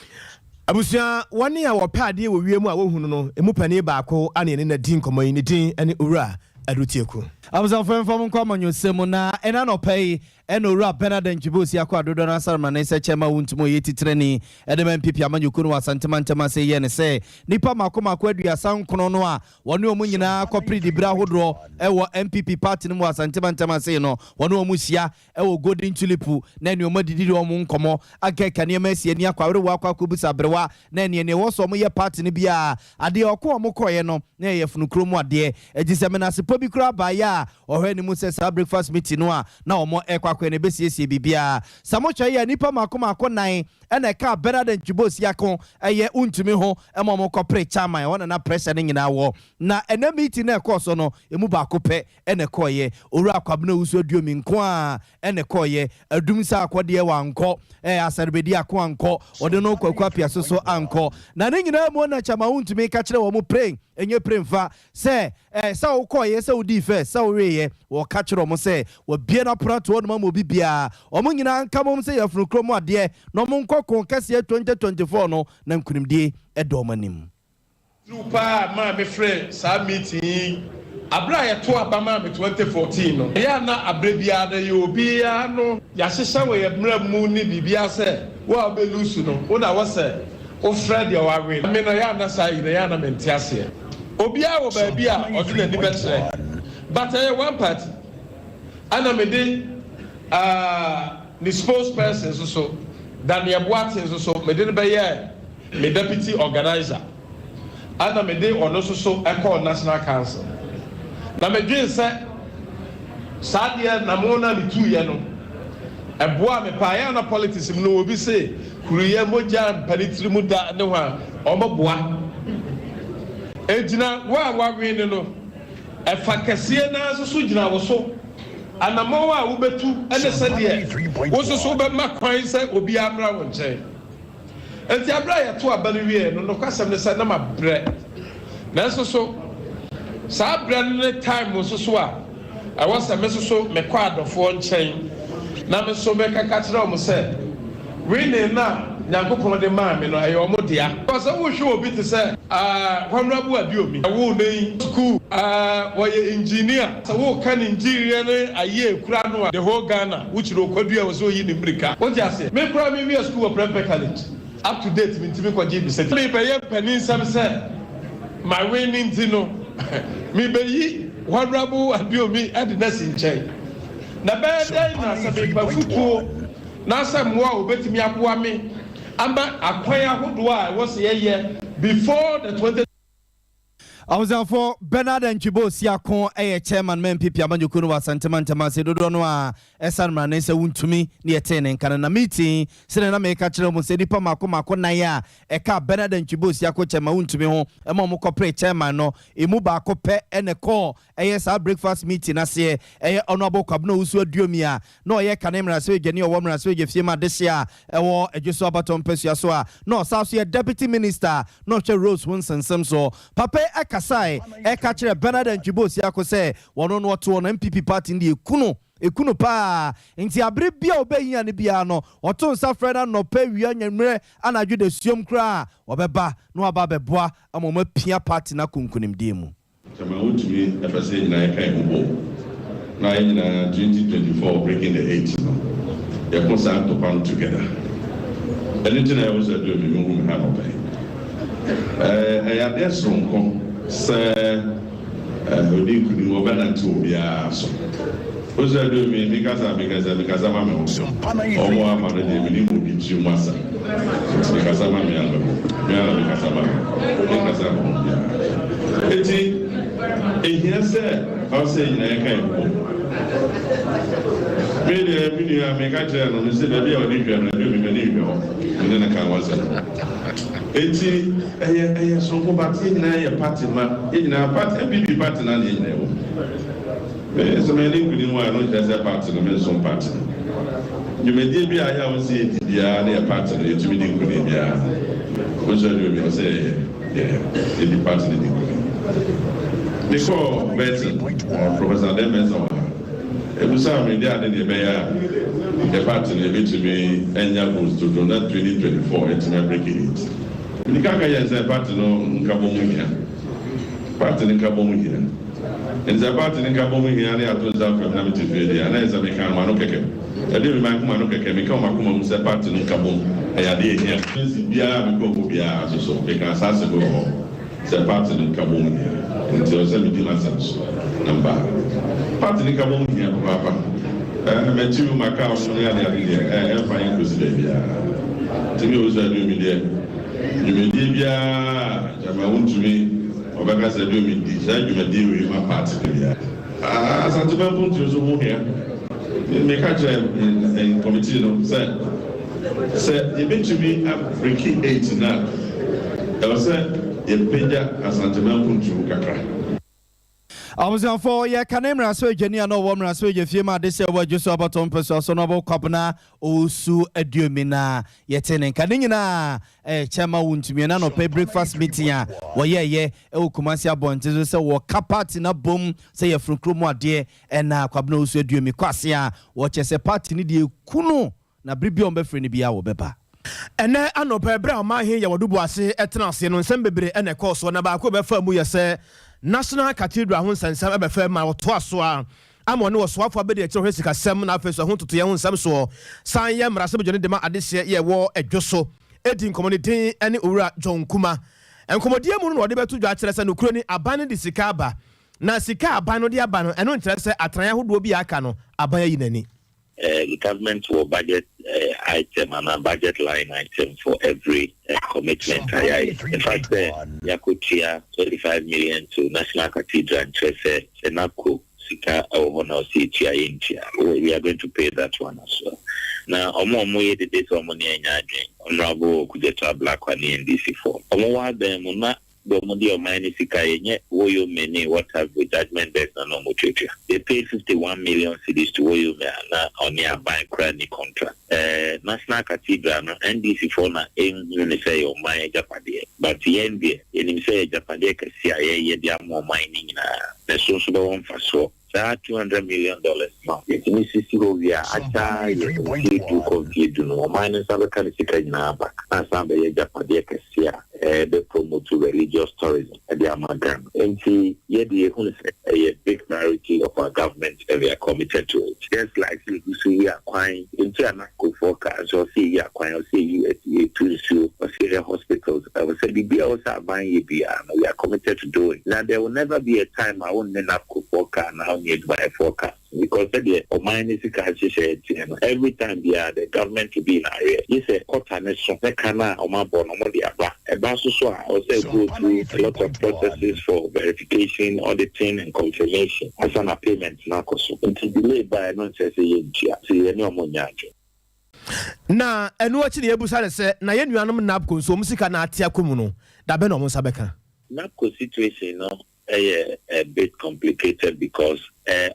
Abusua, wɔn a wɔpɛ adeɛ wɔ wiem a wɔhunu no, emu panin baako a na yɛne no adi nkɔmmɔ yi, ne din ne Owura Adu Tieku. Abusuafo yɛmfa mo nkɔ amanyɔsɛm mu na ɛna anɔpa yi ɛna Owura Bernard Antwi Osiako a dodoɔ no ara sar mmrane sɛ Chairman Wontumi ɔyɛ titrani de ma NPP amanyɔkuo no wɔ Asante mantam ase yɛɛ no sɛ nnipa mmaako mmaako 39 no a wɔne wɔn nyinaa kɔpere diberɛ ahodoɔ wɔ NPP party no mu wɔ Asante mantam ase no wɔne wɔn hyia wɔ Golden Tulip na ɛne wɔn adidi de wɔn nkɔmmɔ akeka nneɛma asi ani akɔ awerewa akɔ akɔbisa aberewa na ɛneɛ neɛ ɛwɔ sɛ wɔn yɛ party no biara adeɛ ɔko a wɔn kɔeɛ no na ɛyɛ yafunu kuro mu adeɛ ɛgye sɛ menasepɔ bi koraa baeɛ a ɔhwɛ anim sɛ saa breakfast meeting no a na wɔn ɛkɔ akɔyɛ no ɛbɛsiesie biribiara sɛ mohwɛ yɛ a nnipa mmaako mmaako nan ɛna ɛkaa Bernard Ntwibo Osiako ɛyɛ wontumi ho ma wɔn kɔpere chairman ɛhɔ na na pressure no nyinaa wɔ na ɛnɛ meeting no a ɛkɔɔ so no ɛmu baako pɛ na ɛkɔeɛ. Owura Kwabena Owusu Aduomi nko ara na ɛkɔeɛ. Adum sɛ akɔ deɛ wankɔ, ɛɛ Asarbedi Ako ankɔ, ɔde no Kwaku Appiah so so ankɔ. Na ne nyinaa mu na Kyama wontumi ka kyerɛ wɔn pren, ɛnyɛ pren fa, sɛ ɛɛ sɛ wokɔeɛ, sɛ wodii first, sɛ woweeɛ. Wɔka kyerɛ wɔn sɛ wɔabue no apono ato hɔnom ama obi biara. Wɔn nyinaa nka mmom sɛ yafunu kurom adeɛ na wɔnkɔ ko kɛseɛ 2024 no na nkunimdie da wɔn anim. Tiriw paa a maa me frɛɛ saa meeting yi aberɛ a yɛtoo aba maa me 2014 no. Ɛyɛ a na aberɛ biara no ɛyɛ obiara no yɛahyehyɛ wɔ yɛn mmara mu ne biribiara sɛ wo a wobɛ lose no wo na wɔ sɛ wo frɛ deɛ wa win. Me no ɛyɛ a na saa yi no ɛyɛ a na mente aseɛ. Obiara wɔ baabi a ɔde n'ani bɛkyerɛ but ɛyɛ one party ɛna mede ah ne spokesperson nso so Daniel Boateng nso so mede no bɛyɛɛ me deputy organiser ɛna mede ɔno nso so kɔɔ National Council. Na medwen sɛ saa deɛ namon no a metuiɛ no ɛboaa me paa. Ɛyɛ a na politics mu no obi se kuruyɛ mogya mpa ne tiri mu da ne ho a wɔboa. Ɛgyina wo a woawene no, ɛfa kɛseɛ no ara nso so gyina wo so. Anamɔn a wobɛtu ne sɛdeɛ wo nso so wobɛma kwan sɛ obiara mmra wo nkyɛn. Enti bere a yɛtoo aba no wiei no, nokwasɛm ne sɛ na mabrɛ. Nanso so saa berɛ no ne time nso so a ɛwɔ sɛ me nso so mekɔ adɔfoɔ nkyɛn na me nso mekaka kyerɛ wɔn sɛ winning no a Nyankopɔn de maa me no ɛyɛ wɔn dea? Because sɛ wohwɛ obi te sɛ Honourable Aduomi, ɛwoo no yi sukuu, ɔyɛ engineer, sɛ woka ne engineer ne ayie kura no a, the whole Ghana, wokyerɛ Okwadu a ɛwɔ sɛ oyi ne mmirika. Wote aseɛ? Me koraa me wie sukuu wɔ Prempeh College, up to date mentumi nkɔgyee me certificate. Merebɛyɛ mpaninsɛm sɛ mawen no nti no, merebɛyi Honourable Aduomi de no asi nkyɛn. Na ɛbɛyɛ dɛn na sɛ merepa afutuo na sɛ mmoa a wɔbɛtumi aboa me ama akwan ahodoɔ a ɛwɔ sɛ yɛyɛ before the 20. Abusuafo, Bernard Antwibo Osiako yɛ Chairman ma NPP amanyɔkuo no wɔ Asante mantam ase. Dodoɔ no ara ɛsane mmrane sɛ wontumi ne yɛtee ne nka no. Na meeting, sɛdeɛ na meka kyerɛ mo sɛ nnipa mmaako mmaako nan a ɛkaa Bernard Antwibo Osiako Chairman wontumi ho ma wɔn kɔperee Chairman no, ɛmu baako pɛ na ɛkɔɔ ɛyɛ saa breakfast meeting no aseɛ. Ɛyɛ Honourable Kwabena Owusu Aduomi a na ɔyɛ kane mmarahyɛbadwani a ɔwɔ mmarahyɛbadwafie mu adehye a ɛwɔ Adwoso abatoɔ mpasua so a na ɔsan so yɛ Deputy Minister a na ɔhwɛ Roads ho nsɛnsɛm so. Papa yi kasae ɛka kyerɛɛ Bernard Antwi Boasiako sɛ wɔno no ɔte hɔ no NPP party no deɛ ɛku no, ɛku no paa nti abere biara a ɔbɛhia no biara no ɔto nsa frɛ no anɔpa, awia, anwummerɛ, anadwo dasuom koraa a ɔbɛba na waba abɛboa ama wɔapia party no akɔ nkunimdie mu. Gyama wotumi pɛ sɛ yɛn nyinaa yɛka yɛn ho bom na yɛn nyinaa 2024 breaking the eight no yɛko saa ntɔkwa no together. Ɛno nti na ɛwɔ sɛ ɛduru me mehu me ha anɔpa yi. Ɛyɛ adeɛ soronko sɛ ɔdi nkunim ɔbɛnante obiara so. Wo sɛ do me me kasa me kasa me kasa ma me ho ɔmo ama no deɛ me nim obi tiri mu asa nti me kasa ma me ara me ho me ara me kasa ma me me kasa ma obiara eti ehia sɛ ɔsɛ nyinaa yɛka yɛn ho me deɛ me nua me ka kyerɛ no me sɛ baabi a ɔde hwɛ no ɛdwo me m'ani nhwɛ hɔ me ne no ka ho asɛm eti ɛyɛ ɛyɛ sonko but yɛn nyinaa yɛ party ma yɛn nyinaa party NPP party na yɛn nyinaa wɔ mu. Me sɛ manni nkunim a, ɛno nkyerɛ sɛ party no mensom party no. Dwumadie bi a yɛ a wɔsɛ yɛdi biara ne yɛ party no yɛtumi di nkunim biara. Wosua dwuma bi a wɔsɛ yɛyɛ yɛ yɛdi party no di nkunim. Mekɔɔ vetting, Professor Adem Mensah wɔ ha, ɛbusaa me deɛ ade ne yɛbɛyɛ a yɛ party no yɛbɛtumi anya votes dodoɔ na 2024 yɛatumi abreak eight. Medi kan ka kyerɛɛ no sɛ party no nkabom hia. Party no nkabom hia. Enti sɛ party no nkabom hia na yɛato nsa afrɛ me na mete fie deɛ a, na ɛyɛ sɛ meka m'ano kɛkɛ. Ɛdeɛ me manka m'ano kɛkɛ, meka wɔ m'akoma mu sɛ party no nkabom ɛyɛ adeɛ a ɛhia. Constituency biara a mekɔɔ hɔ biara nso so, mekaa saa asɛm yi wɔ hɔ sɛ party no nkabom hia. Enti ɛwɔ sɛ medi m'asɛm so na meba ha. Party no nkabom hia papaapa. Ɛɛ, m'akyi o, m'aka o ne adeade deɛ, ɛɛ, ɛmfa yɛn nkɔsi baabiara. Nti me Owusu Aduomi deɛ, dwumadie biara a gyama wontumi Ɔbɛka sɛ, Bio medi saa dwumadie wei ma party no biara. Asantema mpuntuo nso ho hia. Meka kyerɛɛ committee no sɛ, sɛ yɛbɛtumi a breaki eight no a, ɛwɔ sɛ yɛpagya Asantema mpuntuo kakra. Abusuafo, yɛ kane mmarahyɛbadwani a na ɔwɔ mmarahyɛbadwafie ma adehye a ɛwɔ Adwoso abatoɔ mpɛsoa so no ɔbɔ Kwabena Owusu Aduomi na yɛtee ne nka. Ne nyinaa ɛyɛ kyɛ ma wontumi. Ɛna anɔpa yi breakfast meeting a wɔyɛɛyɛ ɛwɔ Kumasi abɔnten so sɛ wɔka party no abom sɛ yɛfunu kurom adeɛ ɛna Kwabena Owusu Aduomi kɔ ase a wɔkyɛ sɛ party no deɛ ɛku no na bere bi a wɔbɛfrɛ no biara wɔbɛba. Ɛnɛ anɔpa, ɛberɛ a ɔmanhene Yaw Adu Boase tena aseɛ no, nsɛm bebree na ɛkɔɔ soɔ, na baako a ɛbɛfaa mu yɛ sɛ National Cathedral ho nsɛnsɛm bɛfaa mu a wɔtoa so a ama ɔne ɔsoafoɔ abɛdi akyire ɔhwɛ sikasɛm na afei nso ɛho ntotoeɛ ho nsɛm soɔ san yɛ mmarahyɛbadwani de ma adehyeɛ yɛ ɛwɔ Dwo so di nkɔmmɔ. Ne din ne Owura John Kumah. Nkɔmmɔdie mu no na ɔde bɛto dwa akyerɛ sɛ nokorɛ ni, aban no de sika aba, na sika a aban no de aba no, ɛno nkyerɛ sɛ atenaeɛ ahodoɔ bi a aka no aban ayi n'ani. Government wɔ budget item anaa budget line item for every commitment a yɛayɛ. In fact, sɛ yɛakɔtua 25 million to National Cathedral nkyerɛ sɛ NABCO sika ɛwɔ hɔ na ɔsɛ yɛtua, yɛntua. We are going to pay that one as well. Na ɔmo a ɔmo yɛ dede sɛ ɔmo ne anya adwen, Honourable Okudzeto Ablakwa ne NDC foɔ, ɔmo wɔ aban mu na de ɔmo de ɔman ne sika yɛnyɛ Woyome ne what have you, judgement debt na ɔmo tuatua. They paid 51 million cedis to Woyome a na ɔne aban kora ni contract. National Cathedral no, NDC foɔ na ehunu ne sɛ yɛ ɔman agyapadeɛ, but yɛn deɛ, yɛnim sɛ yɛ agyapadeɛ kɛse a yɛyɛ de ama ɔman ne nyinaa na ɛso nso bɛwɔ mfasoɔ. Saa $200 million no, yɛtumi sisi hɔ wie a, akyɛ yɛ mfie 10 kɔ mfie 10 no, ɔman no nsa bɛka ne sika nyinaa back na asan bɛyɛ agyapadeɛ kɛse a ɛbɛ promote religious tourism ɛde ama Ghana. Nti yɛde yɛhunu sɛ ɛyɛ big priority of our government and we are committed to it. Just like sɛ yɛgu so yi akwan nti a NABCOfoɔ ka nso, ɔsɛ yɛyi akwan, ɔsɛ yɛyi yɛtu nsuo, ɔsɛ yɛhwɛ hospitals, ɛwɔ sɛ biribi a ɔsɛ aban yɛ biara no, we are committed to doing. Na there will never be a time a wonne NABCOfoɔ ka na wonne adwumayɛfoɔ ka, because sɛdeɛ ɔman ne sika ahyehyɛ teɛ no, every time biara the government will be in arrear. Yi sɛ kɔta ne so ne ka no a ɔmo abɔ no, ɔmo de aba, ɛba so so a, ɔsɛ go through a lot of processes for verification, auditing and confirmation asa na payment no akɔ so. Nti delay baa no nkyerɛ sɛ yɛntua, nti yɛne ɔmo nyɛ adwo. Na ɛno akyi ne yɛbusa ne sɛ, na yɛn nuanom NABCO nso, ɔmo sika na ate akɔ mu no, dabɛ na ɔmo nsa bɛka? NABCO situation no ɛyɛ a bit complicated because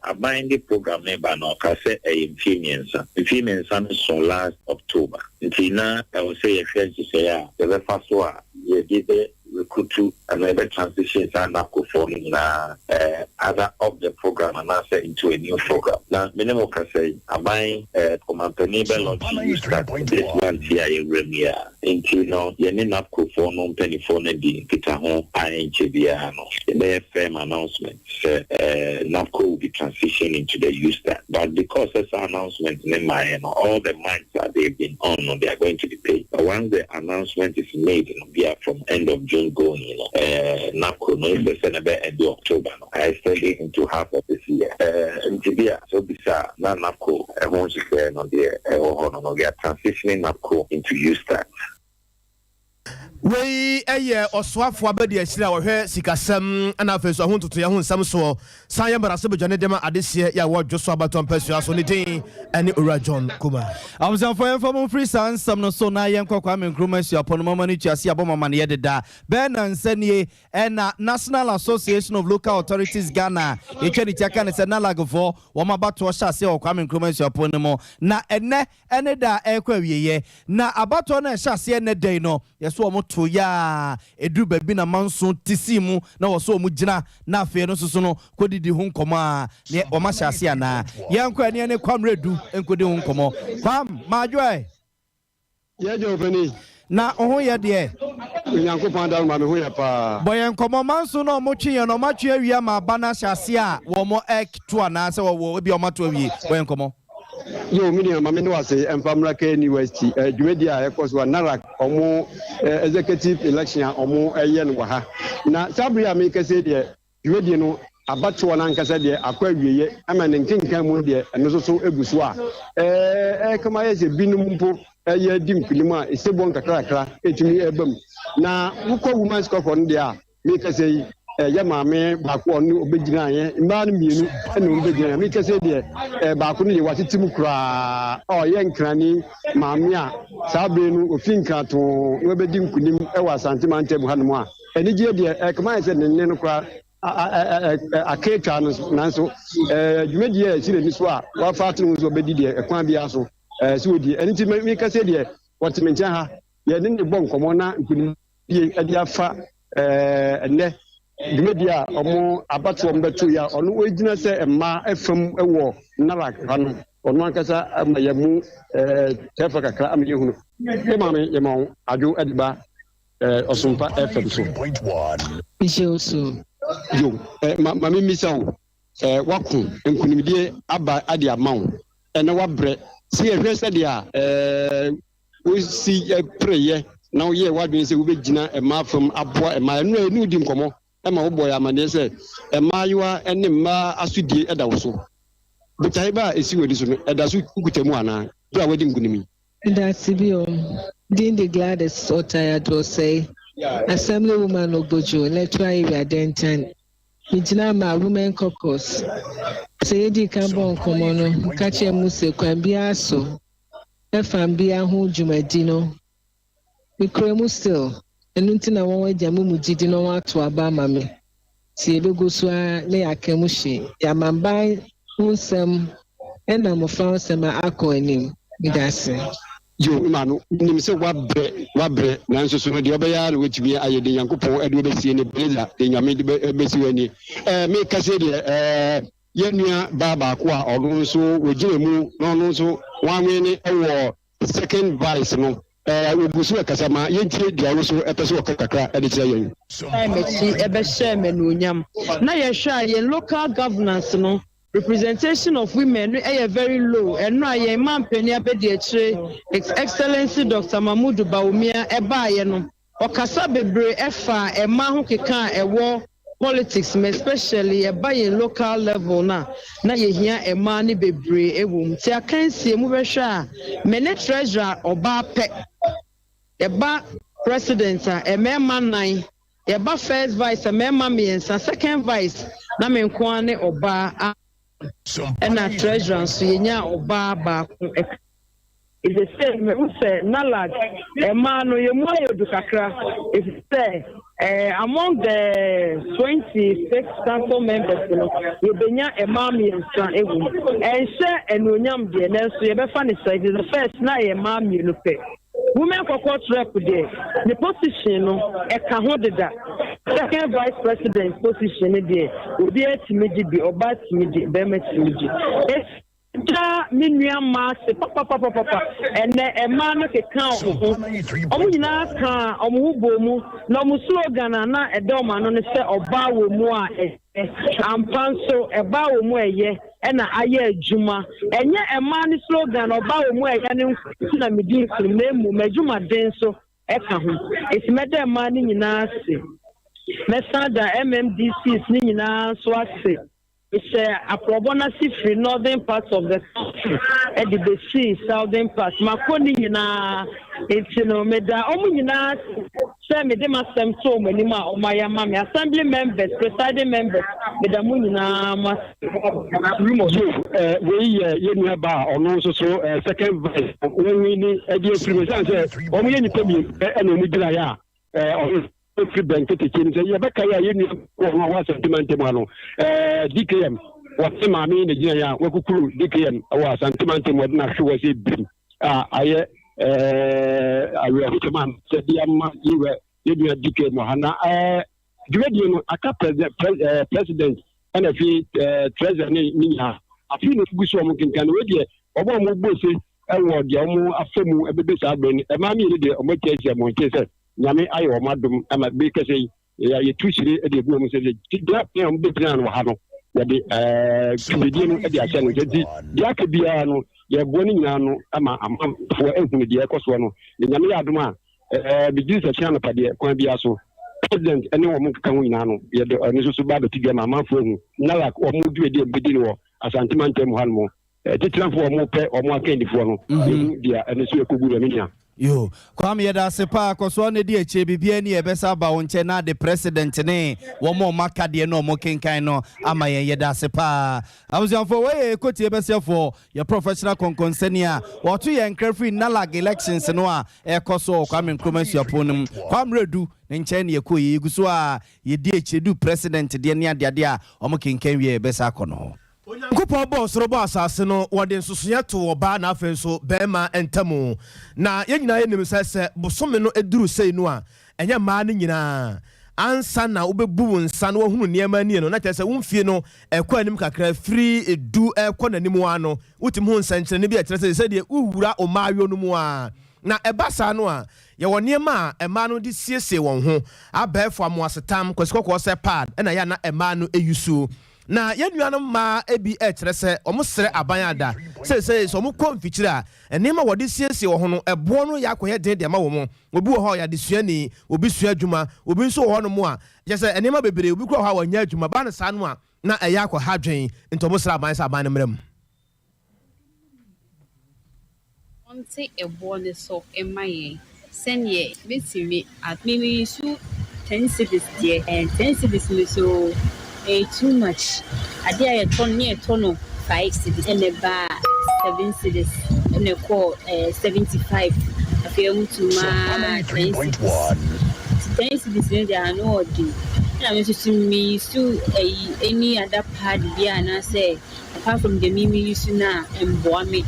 aban de program ne ba no, ɔka sɛ ɛyɛ mfie 3. Mfie 3 no so last October, nti na ɛwɔ sɛ yɛhwɛ nhyehyɛeɛ a yɛbɛfa so a yɛde bɛ recruit anaa yɛbɛ transition saa NABCOfoɔ no nyinaa either off the program anaasɛ into a new program. Na mene mo kasa yi, aban ɔmampanin bɛ launch YouStart this month yi a yɛwura mu yi a, nti no yɛne NABCOfoɔ no mpanimfoɔ no di nkitaho a ɛnkyɛ biara no yɛbɛyɛ firm announcement sɛ NABCO will be transitioning into the YouStart. But because saa announcement ne mmaeɛ no, all the months that they've been on no, they are going to be paid. But once the announcement is made no, be from end of June going, NABCO no sɛ sɛ ne bɛ end October no, I extend it into half of this year. Nti bi a so bisa na NABCO ɛho nhyehyɛeɛ no deɛ ɛwɔ hɔ no, we are transitioning NABCO into YouStart. Wei ɛyɛ ɔsoafoɔ abɛdi akyire a wɔhwɛ sikasɛm ɛna afei so ɛho ntotoeɛ ho nsɛm soɔ, san yɛ mmarahyɛbadwa ne dɛm adehyeɛ yɛ a wɔdwo so abatɔ mpasua so. Ne din ɛne Owura John Kuma. Abusuafoɔ, yɛmfa mo mfiri saa nsɛm no so na yɛnkɔ Kwame Nkrumah Asuapɔ no mama no tua se abɔ mama no yɛdeda bɛɛ nansa nie. Ɛna National Association of Local Authorities Ghana, yɛtwa ne tia ka ne sɛ NALAGfoɔ, wɔn abatoɔ hyɛ aseɛ wɔ Kwame Nkrumah Asuapɔ no mu, na ɛnɛ ɛne da ɛrekɔ awieɛ. Na abatoɔ no a ɛhyɛ aseɛ nnɛ da yi no, yɛsɛ wɔn to yaa ɛduru baabi na manso te sii mu na wɔ so wɔn gyina, na afei no nso so no kɔdidi ho nkɔmmɔ a ne wɔn ahyɛ aseɛ anaa. Yɛnkɔ ɛne ɛne Kwam Redu nkɔdi ho nkɔmmɔ. Kwam Maadwoɛ. Yɛgye ɔpani. Na wo ho yɛ deɛ? Onyankopɔn adaro ma me ho yɛ paa. Bɔ yɛn nkɔmmɔ. Manso na ɔmo twe yɛn no, ɔmo atwe awie ama aba no ahyɛ aseɛ a wɔn ɛto anaasɛ wɔwɔ ebi a ɔmo ato awie. Bɔ yɛn nkɔmmɔ. Yo, me nua, ma me ne wase ɛmfa mmra KNUST dwumadi a ɛkɔ so a NALAG ɔmo executive election a ɔmo ɛyɛ no wɔ ha. Na saa bere a mekasa deɛ, dwumadie no abatoɔ no ankasa deɛ akɔ awieɛ ama ne nkenkan mu deɛ, ɛno nso so egu so a ɛɛkama yɛ sɛ binom mpo ɛyɛ di nkunim a esebɔ nkakrakra etumi ɛba mu. Na wokɔ women's caucus no deɛ a mekasa yi, ɛyɛ maame baako a ɔno ɔbɛgyina yɛ, mmaa no mmienu ɛna wɔn bɛgyina yɛ. Mekasa yi deɛ, baako no deɛ watete mu koraa a ɔyɛ Nkrani maame a saa bere no ofi Nkratoo na wabɛdi nkunim ɛwɔ Asante mantam hanom a anigyeɛ deɛ ɛkama yɛ sɛ ne nne no koraa aka atwa no. Nanso dwumadie a ɛsi n'ani so a wafa ato ne ho so ɔbɛdi deɛ, ɛkwan biara so sɛ wɔdi ɛno. Nti mekasa deɛ, wɔte me nkyɛn ha, yɛne ne bɔ nkɔmmɔ na nkunimdie ɛde afa ɛnɛ dwumadie a ɔmo abatoɔ mbɛto yi a ɔno ɔgyina sɛ mmaa ɛfam ɛwɔ NALAG ha no, ɔno ankasa ama yɛ mu tɛfa kakra ama yɛhunu. Me maame yɛma wo adwo de ba Ɔsompa FM so. Mehyɛ wo so. Yo, ma ma memmisa wo, wako nkunimdie aba de ama wo, ɛnɛ wabrɛ. Sɛ yɛhwɛ sɛdeɛ a wosi pereyɛ na woyɛɛ w'adwene sɛ wobɛgyina mmaa fam aboa mmaa, ɛno a ɛne wodi nkɔmmɔ ma wobɔɔ yɛn amanneɛ sɛ mmaayewa ne mmaa asodie da wo so. Botae ba a ɛsi w'ani so no, ɛda so wokuta mu anaa, berɛ a woadi nkonim yi? Medase bio. Din de Gladys Otai Addo-Osei, Assembly Woman Ogbojo, Electoral Area Dentan. Megyina maa Women Caucus. Sɛ yedii kan bɔɔ nkɔmmɔ no, meka kyerɛɛ mo se kwan biara so ɛfa mmea ho dwumadi no, mekura mu still. Ɛno nti na wɔn agya me mu gyidi na wɔato aba ama me. Nti yɛbɛgu so ara na yɛaka mu hye. Yɛn amamban ho nsɛm ɛna mmofra ho nsɛm akɔ anim. Meda ase. Yo, me maame, menim sɛ woabrɛ, woabrɛ, nanso so no deɛ wobɛyɛ ara na woatumi ayɛ deɛ Nyankopɔn de wo bɛsie ne Beleza, deɛ Nyame de bɛsi wo anie. Ɛɛ, meka sei deɛ, ɛɛ, yɛn nua baa baako a ɔno nso wɔgyina mu na ɔno nso wɔanwene wɔ second vice no, ɛɛ, wɔgu so ɛkasa ma yɛntie deɛ ɔno nso ɛpɛ sɛ ɔka kakra de kyerɛ yɛn. San m'akyi bɛhyɛɛ me anuonyam. Na yɛhwɛ a yɛn local governance no representation of women no yɛ very low. Ɛno a yɛn manpanin abadiakyire His Excellency Doctor Mamudu Bawumia baeɛ no, ɔkasa bebree faa mmaa ho keka a ɛwɔ politics mu especially ɛba yɛn local level no a na yɛhia mmaa no bebree wɔ mu. Nti akansie mobɛhwɛ a me ne treasurer ɔbaa pɛ. Yɛba president a, mmarima nnan, yɛba first vice a, mmarima mmiɛnsa, second vice na me nko ara ne ɔbaa a ɛna treasurer nso yɛnyaa ɔbaa baako ka. Seesei mehu sɛ NALAG mmaa no yɛn mu ayɛ du kakra ɛfiri sɛ among the 26 council members no yɛbɛnya mmaa mmiɛnsa wɔ mu. Ɛnhyɛ anuonyam deɛ nanso yɛbɛfa no saa ɛfiri sɛ first na ɛyɛ mmaa mmienu pɛ. Women Caucus Rep deɛ, ne position no, ɛka ho deda. Second Vice President position no deɛ, obiara tumi gye bi, ɔbaa tumi gye, barima tumi gye. Meda me nua mmaa ase papapapapa. Ɛnnɛ, mmaa no kekaa wɔn ho. Wɔn nyinaa kaa wɔn ho bɔɔ mu, na wɔn slogan a na ɛda wɔn ano ne sɛ, Ɔbaa wɔ mu a, ɛyɛ. Ampa nso, ɛbaa wɔ mu a ɛyɛ na ayɛ adwuma. Ɛnyɛ mmaa no slogan ɔbaa wɔ mu a ɛyɛ no nko nti na medi nkunim na mmom m'adwumaden nso ka ho. Enti mɛda mmaa no nyinaa ase. Mɛsan ada MMDCs no nyinaa nso ase. Mehyɛɛ aprɔbɔ no ase firi northern part of the country de bɛsii southern part. Makɔ ne nyinaa. Enti no, meda wɔn nyinaa ase. Sɛ mede m'asɛm to wɔn anim a, wɔayɛ ama me. Assembly members, presiding members, meda mo nyinaa mo ase. Yo, eh, wei yɛ yɛn nua ba a ɔno nso so eh, second vice no, wɔnwini de afiri mu. Ɛsiane sɛ wɔn yɛ nnipa mmienu pɛ ɛna wɔn gyinaeɛ a, eh, ɔno firi bɛn ketekye no sɛ yɛbɛka yɛ a yɛn nua kɔ ɔno a wɔ Asante mantam ha no, eh, DKM, wɔne maame na gyinaeɛ a wɔakukuru DKM wɔ Asante mantam wɔde no ahwe wɔ sɛ birim. a ayɛ ɛɛ awerɛhokyɛm a sɛ de ama yɛwura yɛnua DK mu ha na ɛɛ dwumadie no aka president ɛɛ president ɛna afei ɛɛ treasurer ne ne nyinaa afei na egu so wɔn kenkan no wei deɛ wɔn a wɔn bɔ se ɛwɔ deɛ wɔn afa mu ɛbɛbɛ saa abɛn no ɛmaa mmienu deɛ wɔn ati ahyia mmɔnten sɛ nyame ayɛ wɔn adom ama bi kɛse yi Yɛ yɛtu hyire de agu wɔn sɛ gyina pɛn a wɔbɛgyina no wɔ ha no yɛde ɛɛ dwumadie no de ahyɛ no nsa nti deɛ aka biara no yɛboa no nyinaa no ama amanfoɔ ahunu deɛ ɛkɔ soɔ no na nyame yɛ adom a ɛɛ megye sɛ kyena anɔpa deɛ kwan biara so president ne wɔn nkeka ho nyinaa no yɛde ɛno nso so ba abɛto dwa ma amanfoɔ ahu narak wɔn dwumadie a wɔbɛdi no wɔ Asante mantam mu hanom Titenafo a wɔpɛ wɔn akandifoɔ no, yɛhu deɛ ɛno nso ɛkɔgu deɛ me nua. Yo, Kwame yɛda ase paa, kɔsoa no di akyire, biribiara ni a yɛbɛsa aba wo nkyɛn na ade president ne wɔn a wɔn aka deɛ na wɔn kenkan no ama yɛn, yɛda ase paa. Abusuafoɔ, wei yɛ Ekotie Bɛsiafoɔ, yɛ professional kɔnkɔnsani a wɔto yɛn nkra firi Nalag elections no a ɛrekɔ so wɔ Kwame Nkrumah Suapɔn no mu. Kwame Redu ne nkyɛn na yɛkɔɔ yi, yɛgu so a yɛdi akyire du president deɛ ne adeade a wɔn kenkan wie a yɛbɛsa akɔ no hɔ. Onyankopɔn bɔɔ soro bɔɔ asase no, wɔde nsosoeɛ too ɔbaa na afei nso barima ntamu. Na yɛn nyinaa yɛnim sɛ, sɛ bosome no duru sei no a, ɛnyɛ mmaa no nyinaa. Ansa na wobɛbu wo nsa na woahunu nneɛma nie no, na kyerɛ sɛ wo mfie no ɛkɔ anim kakra, firi du rekɔ n'anim ara no, wotumi hu nsɛnkyerɛnne bi a ɛkyerɛ sɛ sɛdeɛ wowura wo mmaayɔ no mu ara. Na ɛba saa no a, yɛwɔ nneɛma a mmaa no de siesie wɔn ho, abɛɛfo amoasetam, kwasikɔkɔɔ sɛ pad ɛna ɛyɛ a na mmaa no use. Na yɛn nuanom mmaa bi rekyerɛ sɛ wɔsrɛ aban ada seesei sɛ wɔkɔ mfikyire a, nneɛma a wɔde siesie wɔn ho no, ɛboɔ no yɛ akɔyɛ den de ama wɔn. Obi wɔ hɔ a ɔyɛ adesuani, obi sua adwuma, obi nso wɔ hɔnom a, kyerɛ sɛ nneɛma bebree, obi koraa wɔ hɔ a ɔnyɛ adwuma. Ba no saa no a, na ɛyɛ akɔha adwene, nti wɔsrɛ aban sɛ aban no mmra mu. Ɔnte ɛboɔ no so mma yɛn sɛdeɛ mɛtumi a. Me me use ten cedis deɛ ɛɛ ten cedis no so ɛyɛ too much adeɛ a yɛtɔ no ne yɛtɔ no five cedis ɛna ɛbaa seven cedis ɛna ɛkɔɔ ɛɛ 75 afei ɛmu tu maa 10 cedis nti 10 cedis no deɛ ano ɔden ɛna me nso so me use ɛyi any other pad bi a anaasɛ Apart from deɛ me me use no a ɛmboa me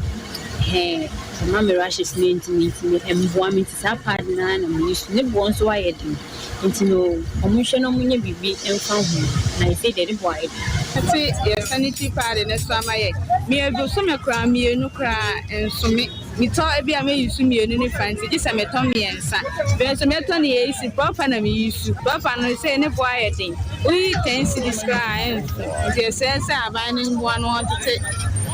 hɛn ɛma me rashes no nti me nti ɛmboa me nti saa pad no ara na me use ne boɔ nso ayɛ den nti no ɔmo nhwɛ na ɔmo nyɛ biribi mfa ho na ɛsei deɛ ne boɔ ayɛ den. Te yɛ sanitary pad no so ama yɛ. Me bosome koraa mienu koraa nsome. Metɔ ebi a me use mienu ne fa nti gye sɛ metɔ miɛnsa. Bɛ nso mɛtɔ no yɛ isi prɔfa na me use. Prɔfa no sei ne boɔ ayɛ den. Woyi ten cedis koraa a ɛnso. Nti yɛsrɛ sɛ aban no mmoa na wɔntete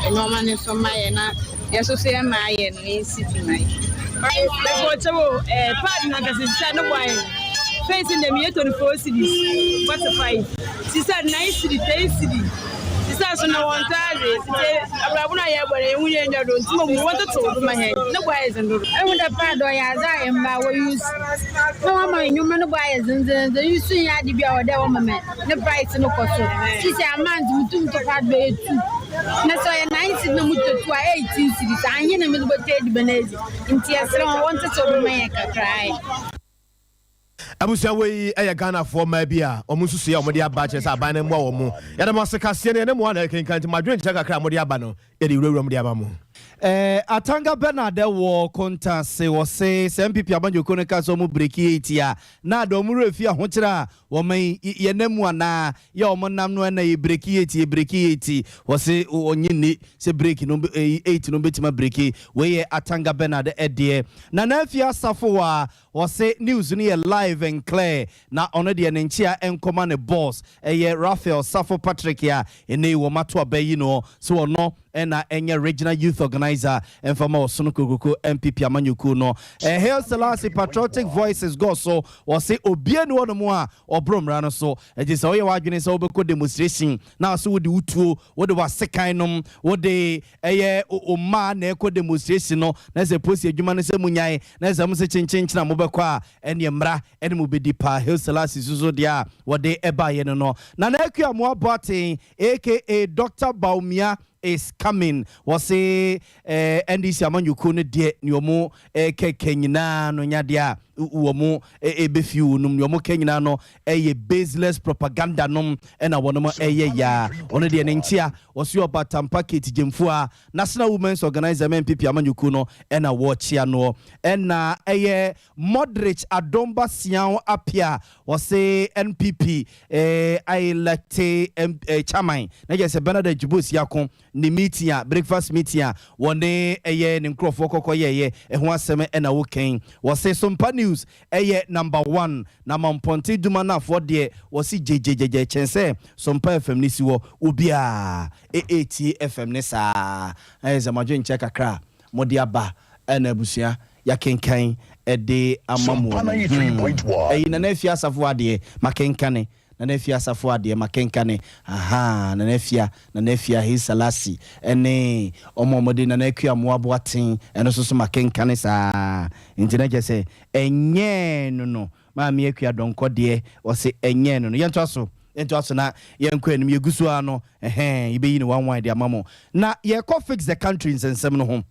nnoɔma no so mma yɛn na yɛn nso so yɛn mmaa yɛ no nsi pi ma yɛn. Mepɔkyɛw o, eh, pad no ankasa sisi a ne bo ayɛ den. First no deɛ meyɛ 24 cedis, 45. Sisi a 9 cedi, 10 cedi. Sisi a so na wɔnntɔ adze. Ntsi abrabɔ no a yɛbɔ no yehu dɛ nnyɛ do ntsi mbom wɔntotow do ma hɛn, no bo ayɛ dzen dodo. Ehu dɛ pad ɔyɛ adze a mbaa wɔ use na wɔama ndwuma no bo ayɛ dzendzenndzen. Iyi so nnyɛ ade bi a ɔwɔ dɛ wɔma ma ne price no kɔ sor. Sisi a month mutum tɔ pad bɛyɛ two na sɛ ɔyɛ nine cedis na motɔ two a 18 cedis anhe na medze bɔtɔ edziban edzi? Ntsi yɛserɛ hɔn wɔntsetsew do ma hɛn kakra ae. Abusua wei yɛ Ghanafoɔ mmaa bi a wɔn nsusuiɛ a wɔde aba kyerɛ sɛ aban no mmoa wɔn. Yɛda mo ase kaseɛ no yɛne mo a na ɛkenkan nti mo adwenkyerɛ kakra a mode aba no yɛde wurawura mu de ama mo. Eh, Atanga Bernard wɔ Kontase, ɔse sɛ NPP amanyɔkuo no ka sɛ ɔmo breki eight a, na ade ɔmo werɛ fi ahokyerɛ a wɔn yi yɛ nam mu anaa? Yɛ ɔmo nam no ɛna yɛ breki eight, yɛ breki eight. Ɔse ɔnye nni sɛ breki no eight no bɛtumi abreki. Wei yɛ Atanga Bernard deɛ. Nana Afie Asafo a Ɔse news no yɛ live and clear na ɔno deɛ ne nkyea nkɔma ne boss ɛyɛ Raphael Safo Patrick a ɛnɛ yi wɔn ato aba yi no sɛ ɔno na ɛnyɛ regional youth organiser ɛmfa ma Ɔsono Kokroko NPP amanyɔkuo no. Hail Selassie Patriotic Voices gɔ so ɔse obia ni hɔ nom a ɔboro mmara no so ɛnti sɛ woyɛ w'adwene sɛ wobɛkɔ demonstration na ɔse wode wo tuo wode w'asekan nom wode Ɛyɛ o mmaa na ɛkɔ demonstration no na sɛ posi adwuma no sɛ monyae na sɛ mose kyenkyenkyen a mobɛkɔ a ɛneɛ mmra ɛne mo bɛdi paa Hail Selassie suso deɛ a wɔde baeɛ no no Nana Akua Amoah Boateng aka Doctor Bawumia is coming wɔse eh, NDC amanyɔkuo no deɛ nea ɔmo kɛkɛ nyinaa no nya deɛ a wɔn ɛbɛfi wo nom nea wɔn ka nyinaa no ɛyɛ baseless propaganda nom ɛna wɔn ɛyɛ yaa ɔno deɛ ne nkyea wɔso yɛ ɔbatampa Kate Gyamfua National Women's Organizer ma NPP amanyɔkuo no ɛna wɔkyea noɔ ɛna ɛyɛ Modric Adomba Siaw Apia wɔse NPP eh, electe eh, chairman na kyerɛ sɛ Bernard Ajibosi ako ne meeting a, breakfast meeting a wɔne ɛyɛ ne nkurɔfoɔ kɔkɔ yɛɛyɛ ɛho asɛm ɛna wokan. Wɔse Sompa News ɛyɛ number one na Mampɔnten Dumanafoɔ deɛ wɔse gyegyegyegyɛ kyɛn sɛ Sompa FM no si hɔ obiara ɛɛtie FM no saa. Ayɛ sɛ mo adwenkyerɛ kakra a mode aba ɛna abusua yɛakenkan ɛde ama mo Sompa no. 93.1. Ɛyi Nana Afia Asafo adeɛ makenkane. Nana Afia Asafo adeɛ makenkane ahaa Nana Afia Nana Afia Haile Selassie ɛne ɔmo a ɔmo de Nana Akua Amoah Boateng ɛno nso so makenkane saa nti na kyerɛ sɛ ɛnyɛɛ no no Maame Akua Donkor deɛ ɔse ɛnyɛɛ no no yɛntoa so yɛntoa so na yɛnkɔ anim yɛgu so ara no ɛhɛn yɛbɛyi no one one de ama mo na yɛkɔ fix the country nsɛnsɛm no ho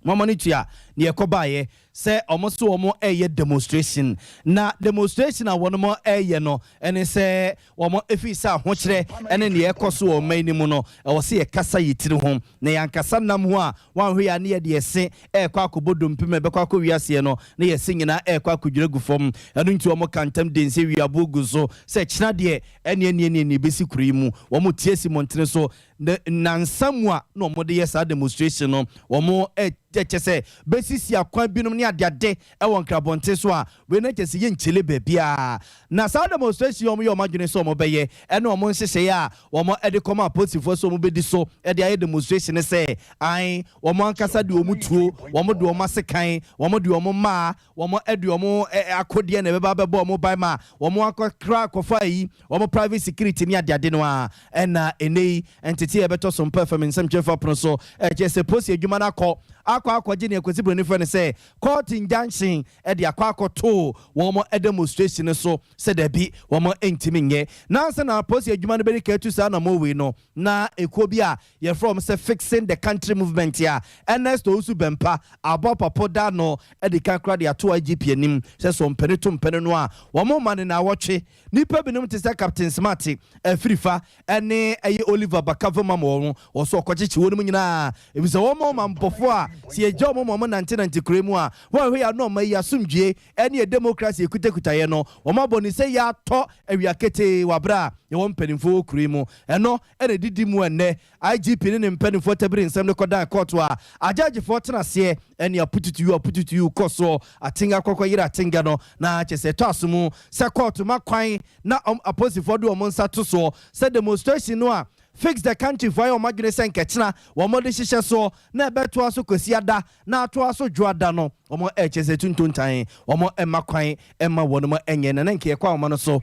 mama no tua ne yɛkɔ baeɛ sɛ ɔmo so ɔmo ɛyɛ demonstration na demonstration a wɔn ɛyɛ no ɛne sɛ wɔn efi sɛ ahokyerɛ ɛne nea ɛkɔ so wɔ ɔman no mu no ɛwɔ sɛ yɛkasa yɛ tiri ho na yɛankasa nam ho a wɔanhwɛ yɛ a ne yɛde ɛse ɛrekɔ akɔbɔ dompe mu ɛbɛkɔ akɔ wiaseɛ no na yɛse nyinaa ɛrekɔ akɔdwira gu fam. Ɛno nti wɔn ka ntam de nsɛ wiaboɔ gu so sɛ kyena deɛ ɛne ɛne ɛne ɛne ɛbɛsi kuro yi mu. Wɔn tie si mmɔntene so na nansa mu a na wɔn de yɛ saa demonstration no wɔn ɛkyɛ sɛ bɛsisi akwan binom ne adeade wɔ nkrabɔnten so a, wei no kyerɛ sɛ yɛnkyele baabiara. Na saa demonstration yi a wɔyɛ wɔn adwene sɛ wɔbɛyɛ ne wɔn nhyehyɛeɛ a wɔde kɔma apolisifoɔ sɛ wɔbɛdi so de ayɛ demonstration ne sɛ, ae, wɔn ankasa de wɔn tuo, wɔde wɔn asekan, wɔde wɔn mmaa, wɔde wɔn akodeɛ na ɛbɛba abɛbɔ wɔn ban ma wɔn akɔkra akɔfa ayi, wɔn private security ne adeade no ara. Ɛna ɛnnɛ yi, nteteɛ a ɛbɛtɔ so mpa fam nsɛmtwerɛfoɔ apono so, ɛkyerɛ sɛ polisi adwuma no akɔ akɔ akɔgye nea Kwasi Broni frɛ no sɛ court injunction de akɔ akɔto wɔn demonstration no so sɛ dabi, wɔn ntumi nyɛ. Na ansa na polisi adwuma no bɛdi kan atu saa anammɔn wei no, na ekuo bi a yɛfrɛ wɔn sɛ Fixing the Country Movement a Ernest Owusu Bɛmpa abɔ papo da ano adi kan koraa de ato IGP anim sɛ sɛ ɔmpene to mpene no a, wɔmma no nnawɔtwe. Nnipa binom te sɛ Captain Smart, Afirifa, ne ɛyɛ Oliver Bakavemam wɔ ho, wɔ so ɔkɔkyekye wɔnom nyinaa, efisɛ wɔn ɔmampɔfoɔ a sɛ yɛgya wɔn ma wɔnantenante kuro yi mu a, wɔanhwɛ yɛ a na ɔman yi asomdwie ne yɛ demokrasi a yɛkutakutaeɛ no, wɔabɔ no sɛ yɛatɔ awia ketee wɔ aberɛ a yɛwɔ mpanimfoɔ wɔ kuro yi mu. Ɛno na ɛdidi mu ɛnnɛ. IGP ne ne mpanimfoɔ tabiri nsɛm no kɔdan kɔɔto a agyɛɛgyefoɔ tena aseɛ ne apututuyu apututuyu kɔ soɔ atenga kɔkɔ yere atenga no na kyerɛ sɛ ɛtɔ aso mu sɛ kɔɔto ma kwan na apolisifoɔ de wɔn nsa to soɔ sɛ demonstration no a Fix the Country foɔ ayɛ wɔn adwene sɛ nkɛkyena wɔn de hyehyɛ soɔ na ɛbɛtoa so Kwasiada na atoa so Dwoada no wɔn ɛkyerɛ sɛ tuntuntan wɔn mma kwan mma wɔn nyɛ na na nka yɛkɔ ahoma no so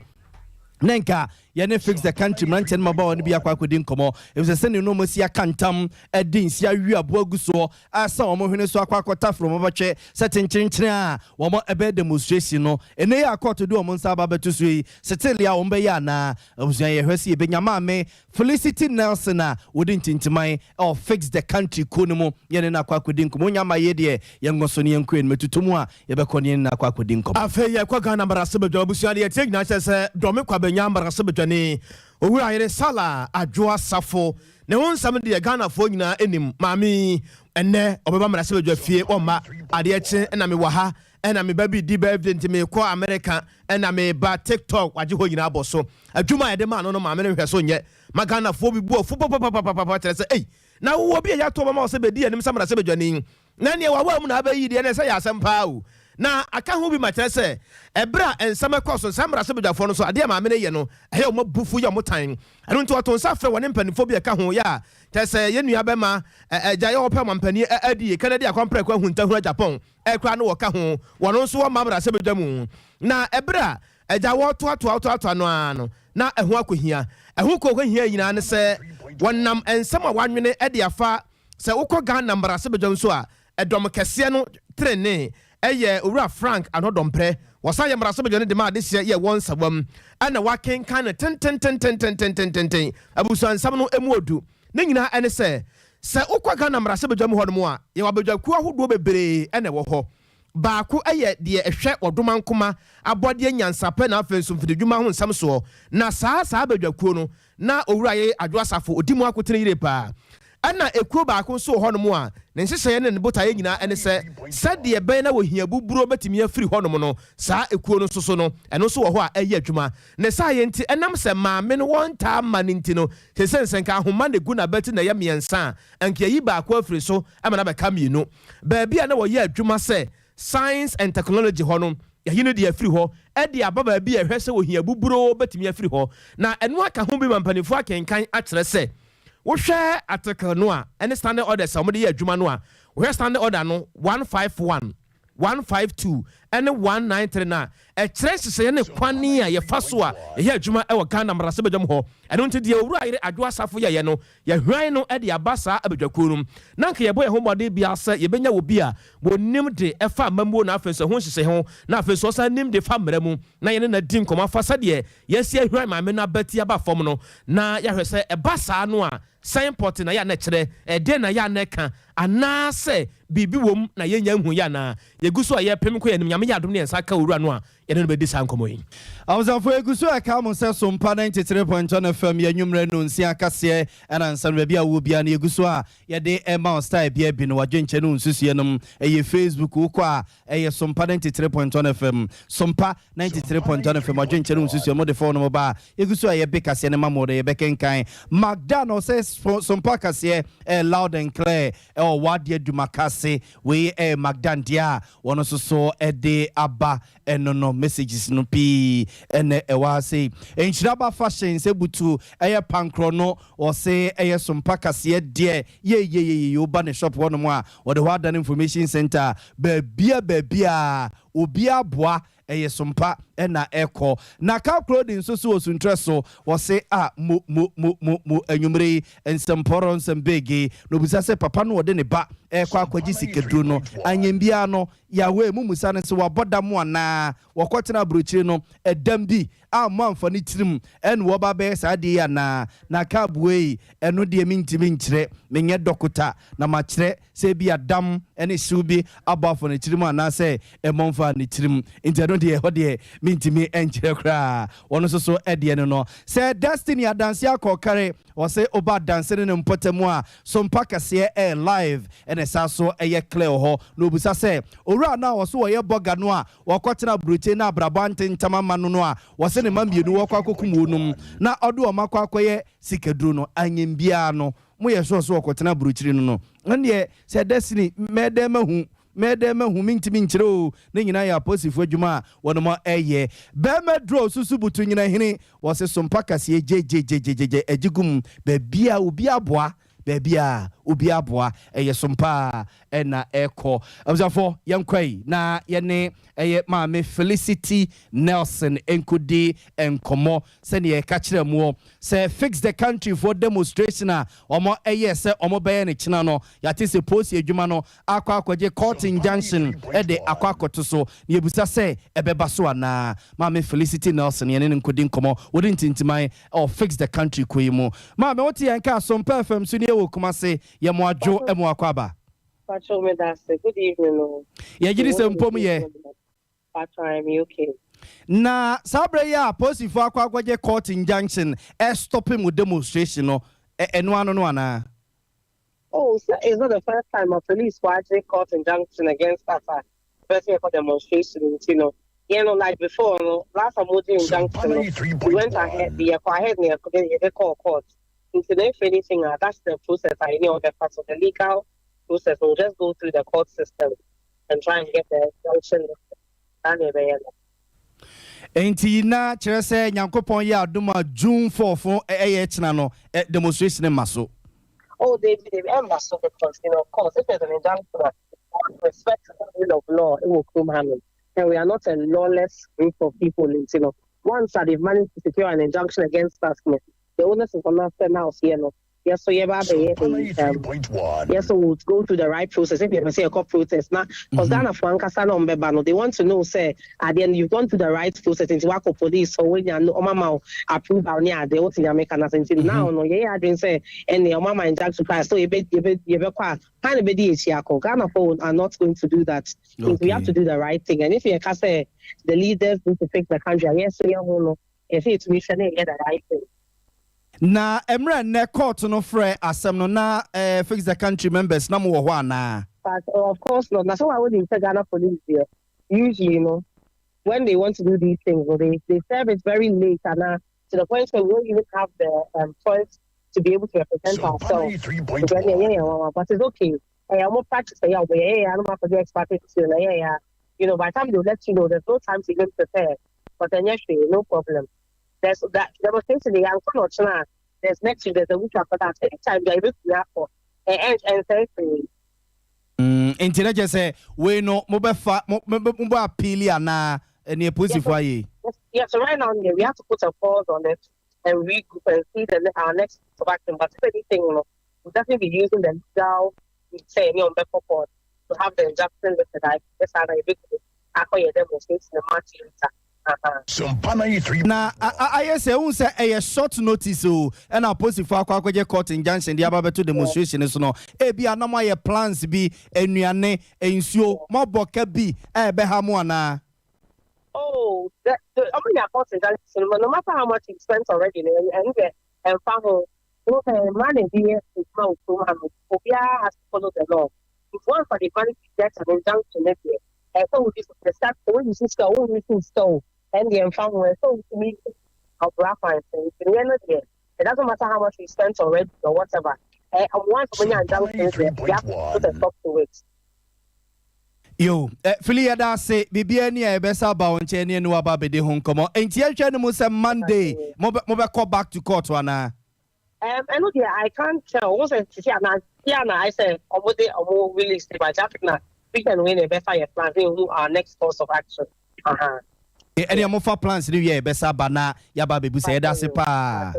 na nka yɛne Fix the Country mmeranteɛ no mmabaawa no bi akɔ akɔdi nkɔmmɔ, efisɛ sɛnea na wɔasi aka ntam de nsi awe aboa agu soɔ asa wɔn hwene so akɔ akɔtaforo wɔn abatwɛ sɛ kyenkyerenkyeren a wɔbɛyɛ demonstration no, ɛnnɛ yi a kɔɔto de wɔn nsa aba abɛto so yi, setele a wɔbɛyɛ anaa? Abusua, yɛhwɛ sɛ yɛbɛnya Maame Felicity Nelson a ɔdi ntintiman wɔ Fix the Country kuo no mu, yɛne no akɔ akɔdi nkɔmmɔ. Ɔnya mmaeɛ deɛ, yɛnkɔ so na yɛnkɔ anim. Atuto mu a, yɛbɛkɔ ne yɛne no akɔ akɔdi nkɔmmɔ. Afei yɛkɔ Ghana mmarahyɛbadwam abusua deɛ ɛteɛ nyinaa kyerɛ sɛ Dɔme Kwabenya mmarahyɛbadwani Owurayere Salah Adwoa Safo ne ho nsɛm deɛ Ghanafoɔ nyinaa nim. Maame yi ɛnnɛ ɔbɛba mmarahyɛbadwa fie ɔmma adeɛ kye na mewɔ ha ɛna me ba bi di birthday nti mekɔ America ɛna meba TikTok wagye hɔ nyinaa abɔ so. Adwuma a yɛde maa no no maame no nhwɛ so nyɛ ma Ghanafoɔ bi bu afu papapapapapa kyerɛ sɛ ei na wowɔ bi a yɛato aba ma wo sɛ bɛdi anim sɛ mmarahyɛbadwani Na neɛ wawaa mu na abɛyi deɛ na ɛsɛ yɛ asɛm paa o. Na aka ho bi ma kyerɛ sɛ ɛberɛ a nsɛm ɛkɔ so saa mmarahyɛbadwafoɔ no so adeɛ a maame no yɛ no ɛyɛ wɔn abufuo yɛ wɔn tan. Ɛno nti wɔto nsa frɛ wɔne mpaninfoɔ bi a ɛka ho yɛ a kyerɛ sɛ yɛn nua bɛma agya yɛ ɔpɛ ɔmampanin adie Kennedy Akɔmprɛko Ahuntahunu Agyapong ɛkora no wɔka ho wɔn nso wɔmma mmarahyɛbadwa mu. Na ɛberɛ a agya wɔtoatoa toatoa no ara no na ɛho akɔhia. Ɛho kɔhia nyinaa ne sɛ wɔnam nsɛm a wɔanwene de afa Sɛ wokɔ Ghana mmarahyɛbadwam nso a, ɛdɔm kɛseɛ no trenee yɛ Owura Frank Anodɔmprɛ. Wɔsan yɛ mmarahyɛbadwa no de ma adehyeɛ yɛ wɔ Nsawam ɛna wɔakenkan no tentententententententen. Abusuansɛm no mu odu. Ne nyinaa ɛne sɛ, sɛ wokɔ Ghana mmarahyɛbadwam hɔnom a, yɛwɔ abadwakuo ahodoɔ bebree na ɛwɔ hɔ. Baako yɛ deɛ ɛhwɛ ɔdomankoma abɔdeɛ nyansapɛ na afei nso mfididwuma ho nsɛm soɔ. Na saa saa abadwakuo no, Na Owura Yeye Adwo Asafo ɔdi mu akotene yie paa. Ɛna ekuo baako nso wɔ hɔnom a ne nhyehyɛeɛ ne ne botaeɛ nyinaa ne sɛ, sɛdeɛ ɛbɛyɛ na ohia buburo bɛtumi afiri hɔnom no, saa ekuo no nso so no, ɛno nso wɔ hɔ a ɛyɛ adwuma. Ne saayɛ nti, ɛnam sɛ maame no wɔntaa mma no nti no, seesei sɛ nka ahoma na ɛgu n'abati na ɛyɛ mmiɛnsa a, anka yɛayi baako afiri so ma no abɛka mmienu. Baabi a na wɔyɛ adwuma sɛ Science and Technology hɔ no, yɛayi no de afiri hɔ de aba baabi a ɛhwɛ sɛ ohia buburoo bɛtumi afiri hɔ, na ɛno aka ho bi ma mpanimfoɔ akenkan akyerɛ sɛ wohwɛ article no a ɛne standing orders a wɔde yɛ adwuma no a, wohwɛ standing order no 151, 152 ne 193 no a, ɛkyerɛ nhyehyɛeɛ ne kwane a yɛfa so a yɛyɛ adwuma wɔ Ghana mmarahyɛbadwam hɔ. Ɛno nti deɛ Owura Ayere Adwo Asafo yɛeɛ no, Yɛahwan no de aba saa abadwakuo no mu. Na anka yɛbɔ yɛn ho mmɔden biara sɛ yɛbɛnya obi a ɔnim de fa amammuo na afei nso ɛho nhyehyɛe ho, na afei nso ɔsan nim de fa mmara mu, na yɛne no adi nkɔmmɔ afa sɛdeɛ yɛasi ahwan maame no abati aba fam no, na yɛahwɛ sɛ ɛba saa no a, sɛn pɔte na ɛyɛ a na ɛkyerɛ, ɛdeɛn na ɛyɛ a na ɛka, anaasɛ biribi wɔ mu na yɛnnya nhuiɛ anaa. Yɛgu so a yɛrepem kɔ yɛn anim. Nyame yɛ adom na yɛn nsa aka owura no a, Yɛne no bɛdi saa nkɔmmɔ yi. Abusuafo yɛgu so ɛka mo sɛ Sompa 93.1 FM yɛ anwummerɛ nnɔnsia kaseɛ ɛna nsa no baabi a wowɔ biara no yɛgu so a yɛde ɛma wo style biara bi no wadwenkyɛ ne wo nsusuiɛ nom ɛyɛ Facebook wokɔ a ɛyɛ Sompa 93.1 FM Sompa 93.1 FM wadwenkyɛ ne wo nsusuiɛ mode phone no ba a yɛgu so a yɛbe kaseɛ no ma mo de yɛbɛkenkan Magda na ɔsɛ Sompa kaseɛ ɛyɛ loud and clear ɛwɔ ɛwɔ Wadeɛ Dumaka ase. Wei ɛyɛ Magdan deɛ a wɔn nso so ɛde aba ɛno no. Messages no pii ɛnɛ ɛwɔ ha sei. Nhyira ba fashion sɛ butu ɛyɛ pankorɔ no, ɔse ɛyɛ sompa kaseɛ deɛ yeyeyeye. Woba ne shop hɔnom a, wɔde hɔ adane information center baabia baabia obiara boa, ɛyɛ sompa ɛna ɛkɔ. Na car clothing nso so wɔ suntrɛ so. Wɔse a mo mo mo mo mo anwummere yi nsɛmpɔrɔ nsɛm na obisa sɛ papa no wɔde ne ba ɛkɔ akɔgye sikaduro no anyam biara no yahweh mu musa no sɛ wabɔ dam anaa wɔkɔtena aburokyire no ɛdam bi a mo amfa ne tirim ɛne wɔba bɛyɛ saa adeɛ yi anaa. Na kaa buei ɛno deɛ mentimi nkyerɛ, menyɛ dɔkota na makyerɛ sɛ bi adam ne hyew bi abɔ afɔ ne tirim anaasɛ ɛmmɔ mfa ne tirim, nti ɛno deɛ ɛhɔ deɛ mentimi nkyerɛ koraa. Wɔno nso so ɛdeɛ no sɛ Destiny adanse akɔkare, wɔsɛ ɔba adanse ne ne mpɔtam a sompa kɛseɛ ɛyɛ live ɛna ɛsa so ɛyɛ clear wɔ hɔ. Na obisa sɛ owura no a wɔso wɔyɛ bɔga no a wɔkɔtena aburokye na abrabɔ antentam ama no a wɔsɛ ne ma mmienu wɔkɔ akɔkum wɔn nom na ɔde wɔn akɔ akɔyɛ sikaduro no, anyam biara no moyɛ sure so wɔkɔtena aburokyiri no ɛndeɛ sɛ Destiny mɛdɛ mahu mɛdɛ mahu, mentimi nkyerɛ o. Ne nyinaa yɛ apolisifoɔ adwuma a wɔnom ɛyɛ. Bɛrima duro susu butu nyina hene, wɔse sompa kaseɛ gyegyegyegyegye agyi gum baabia obi aboa, baabi a obi aboa, ɛyɛ sompa ɛna ɛkɔ. Abusuafoɔ, yɛnkɔ yi na yɛne ɛyɛ Maame Felicity Nelson nkodi nkɔmmɔ. Sɛdeɛ yɛka kyerɛ muɔ sɛ Fix the Country for demonstration a ɔmo ɛyɛ sɛ ɔmo bɛyɛ ne kyena no, yɛate sɛ polisi adwuma no akɔ akɔgye court injunction ɛde akɔ akɔto so, na yɛbusa sɛ ɛbɛba so anaa. Maame Felicity Nelson, yɛne ne nkodi nkɔmmɔ. Wɔde ntintiman ɛwɔ Fix the Country kɔ yi mu. Maame, wote yɛn ka Sompa FM so ne yɛwɔ Kumase, yɛ mo adwo, ɛmo akɔ aba. Pacho, medase. Good evening. Oh. Yɛgyere sɛ mpom yɛ. Pacho, I'm okay. Na saa berɛ yi a polisifoɔ akɔ akɔgye court injunction ɛstop mu demonstration no, ɛno ano no anaa? Oh, so it's not the first time a police agye court injunction against us. Person for demonstration, like before, no, last time we did injunction, no, we went ahead, we ahead, we they call court. Nti, if anything, that's the process. I know the part of the legal process. We'll just go through the court system and try and get the injunction. Nti na kyerɛ sɛ Nyankopɔn yɛ adom a, June 4 ɛyɛ kyena no, demonstration ma so? Oh, they ɛmba so because, of course, if there's an injunction, respect the rule of law, it will come handle. And we are not a lawless group of people. Once that they've managed to secure an injunction against us, no, the onus is on us now, Yes, so yeah, yes, so we'll go through the right process. If you say a court protest now, because Ghana for ankasa no mbeba no, they want to know sɛ at the end you've gone through the right process into work of police. So when you know mama approve our near they want to make an now no yeah, I didn't say and the mama injunction so you be you be you be kind of be Ghana for are not going to do that. Okay. We have to do the right thing. And if you can say the leaders need to fix the country, yes, so you know, if it's we should get the right thing. Na mmerɛ nnɛ court no frɛ asɛm no na Fix the Country members na mowɔ hɔ anaa? But of course not. That's why I wouldn't say Ghana police here. Usually, when they want to do these things, well, they serve it very late and to the point where we don't even have the choice to be able to represent ourselves. But it's okay. I'm more practice. Yeah, yeah, I don't have to do expert. Yeah. By the time they let you know, there's no time to even prepare. But then, yes, no problem. There's that demonstration. The There's next week, there's a week after that. Anytime you're able to for and say Nti na kyerɛ sɛ wei no mobɛfa mobɛ appeal anaa ɛne apolisifoɔ ayɛ? Yeah, so right now yeah, we have to put a pause on it and regroup and see our next of action. But if anything, we'll definitely be using the legal say any on court to have the injunction lifted. I guess I akɔyɛ demonstration March later. Na ayɛ sɛ wohu sɛ ɛyɛ short notice o, ɛna apolisifoɔ akɔ akɔgye court injunction de aba bɛto demonstration so no, ebi anam ayɛ plans bi, nnuane, nsuo, mɔbɔ ka bi a ɛbɛha mo anaa? Oh, I mean, court injunction, no matter how much you spent already, and and found man here is no, obiara has to follow the law. If once they manage to get an injunction, and so we the start when you see store, when you see store, and the ɛmfa ho, so to me, I'll it doesn't matter how much you spent already or whatever. Once ɔmo nya injunction deɛ, they have to put a stop to it. Yo, Fili yɛda ase, biribiara ni a yɛbɛsa aba wo nkyɛn ne ɛne waba abɛdi ho nkɔmmɔ. Enti yɛnhwɛ no mu sɛ Monday mobɛkɔ back to court anaa? Ɛno deɛ I can't tell. Wɔn sɛ sisi ana yeah na I sɛ ɔmo de ɔmo release ne ba nti na weekend wei na yɛbɛfa yɛ plans ne ehu our next course of action. Ɛne mofa plans no wie a yɛbɛsa aba na yɛaba abɛbu sɛ yɛda ase paa.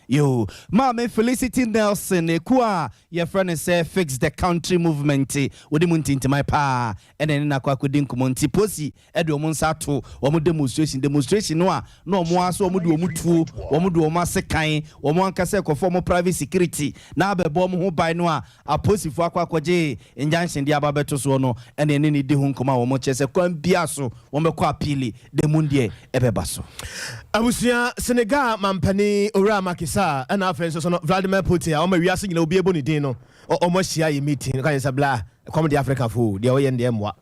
Yo, Maame Felicity Nelson, ekuo a yɛfrɛ no sɛ Fix the Country Movement, wɔde mu ntintiman paa ɛna ɛne no akɔ akɔdi nkɔmmɔ nti posi de wɔn nsa ato wɔn demonstration demonstration no a na wɔn ara so wɔn de wɔn tuo, wɔn de wɔn asekan, wɔn ankasa ɛkɔfa wɔn private security na abɛbɔ wɔn ho ban no a apolisifoɔ akɔ akɔgye injunction de aba abɛto soɔ no ɛna ɛne no di ho nkɔmmɔ a wɔn kyerɛ sɛ kwan biara so wɔbɛkɔ apiili da mu deɛ ɛbɛba so. Abusua, Senegal mampanin Owura Macky Sall ɛna afei nso so no Vladimir Putin a wɔma wiase nyinaa obi ɛbɔ ne din no wɔn ahyia yɛ meeting no ka yɛn sɛ bla ɛkɔm de Africafoɔ o deɛ wɔyɛ no deɛ ɛmmoa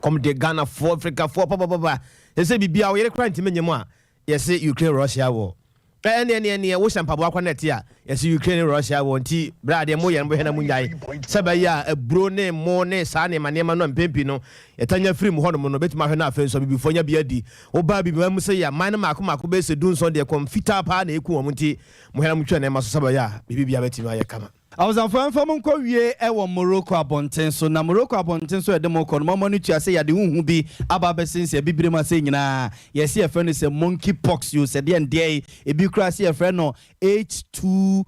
kɔm de Ghanafoɔ Africafoɔ papapapa ɛsɛ biribiara wo yere koraa ntumi nye mo a yɛse Ukraine Russia war Ɛneɛ neɛ neɛ wohyɛ mpaboa kwa na ɛte a yɛse Ukraine ne Russia wɔ nti berɛ a deɛ moyɛ no mohwɛ na monyae sɛ ɛbɛyɛ a aburo ne mo ne saa nneɛma nneɛma no a mpɛn pii no yɛta nya firi mo hɔnom no bɛtumi ahwɛ na afei nso abibifoɔ nya bi adi. Wobaa abibiman mu sɛ yɛ aman no mmaako mmaako bɛyɛ sɛ dunson deɛ kɔm fitaa paa na ɛku wɔn nti mohwɛ na motwa nneɛma so sɛ ɛbɛyɛ a biribi biara bɛtumi ayɛ kama. Abusuafo ɛmfa mo nkɔ wie wɔ Morocco abɔnten so. Na Morocco abɔnten so a yɛde mo kɔ no, moama no tua sɛ yɛade huhu bi aba abɛsensɛn Abibirem ase nyinaa. Yɛse yɛfrɛ no sɛ monkey pox yoo, sɛ deɛn deɛn, ebi koraa se yɛfrɛ no H2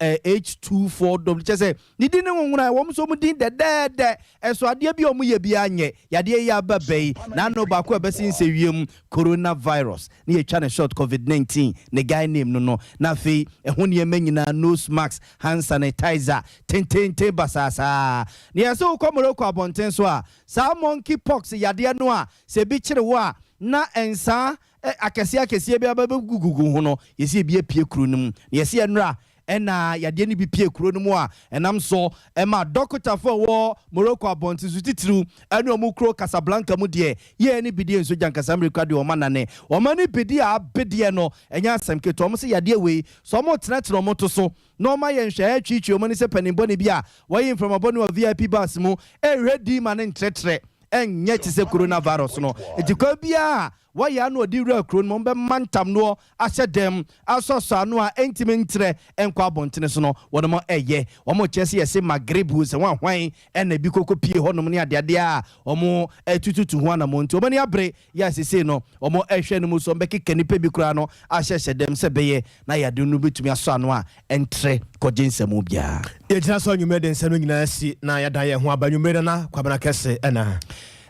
eh, H24W, kyerɛ sɛ ne din ne nwonwona, wɔn nso wɔn din dɛdɛɛdɛ, ɛso adeɛ bi a wɔyɛ biara nyɛ. Yadeɛ yi aba bɛ yi, n'ano baako a ɛbɛsensɛn wiem, coronavirus. na yɛtwa no short covid 19 ne guy name no no na afei ɛho nneɛma nyinaa nose mask hand sanitizer tententen basaa saa na yɛse wokɔ Morocco abɔnten so a saa monkey pox yadeɛ no a sɛ ebi kyere wo a na nsaa akɛseɛ akɛseɛ bi aba bɛgugugu ho no yɛse ebi apue kuro no mu na yɛse ɛnora Ɛnna yadeɛ no bi pue kuro no mu a ɛnam so ma dɔkotafo a ɛwɔ Morocco abɔnten so titiriw ne wɔn kuro Casablanca mu deɛ yɛɛ ne bidie nso gya nkasa mmirika deɛ wɔn anane wɔn ani bidie a abedeɛ no ɛnyɛ asɛm ketewa. Wɔn se yadeɛ wei sɛ wɔretenatena wɔn to so na wɔn ayɛ nhwɛeɛ atwiitwii wɔn ani sɛ panin bɔne bi a wayi mframa bɔne wɔ VIP bus mu rehwɛ din ma no ntrɛtrɛ ɛnyɛ te sɛ coronavirus no nti kwan biara a Wɔyɛ ano a ɔde wura kuro no mu, wɔbɛmantam noɔ ahyɛ dɛm, asɔsɔ ano a ɛntumi ntrɛ nkɔ abɔntene so no, wɔnom ɛyɛ. Wɔn kyerɛ sɛ yɛse Maghreb o, sɛ hwan hwan ɛna ebi kɔkɔ pie hɔnom ne adeadeɛ a wɔn ɛtututu ho anamɔn nti wɔn ani abere yɛ a sesei no wɔn ɛhwɛ no mu so wɔn bɛkeka nipa bi koraa no ahyɛhyɛ dɛm sɛ ɛbɛyɛ na yadeɛ no bɛtumi asɔ ano a ɛntrɛ kɔgye nsɛmu biara. Yɛgyina so anwummere de nsɛm no nyinaa asi na yɛadan yɛn ho aba anwummere Nana Kwabena Kɛse ɛna.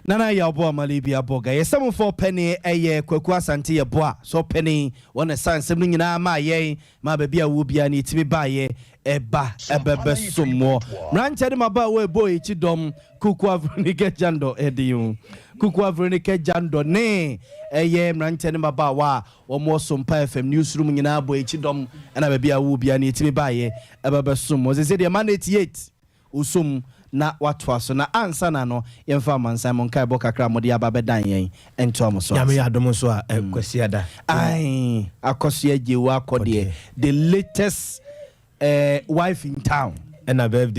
Nana Yaw Boa Malebia Boga yɛ sɛmufo ɔpɛni ɛyɛ Kwaku Asante yɛ boa so ɔpɛni wɔn na ɛsa nsɛm no nyinaa maa yɛn maa baabi a wɔ biara no yɛtumi baayɛ ɛba ɛbɛbɛ som moɔ mmeranteɛ ne mabaawa ɛbɔ yɛkyi dɔm Kukua Veronica Jandor ɛde o Kukua Veronica Jandor ne ɛyɛ mmeranteɛ ne mmabaawa a wɔn wɔ Sompa FM newsroom nyinaa bɔ yɛkyi dɔm ɛna baabi a wɔ biara no yɛtumi baayɛ ɛbɛbɛ som moɔ sese deɛ man 88 Osom na watoa so. Na ansa na no, yɛmfa amansan mo nkaebɔ kakra a mode aba bɛdan yɛn ntoa mo so Nyame ansa. yɛ adom nso a, ɛ, Kwasiada. Ae, Akɔsoɛ Gyewu akɔ deɛ, the latest eh, wife in town. Ɛna birthday.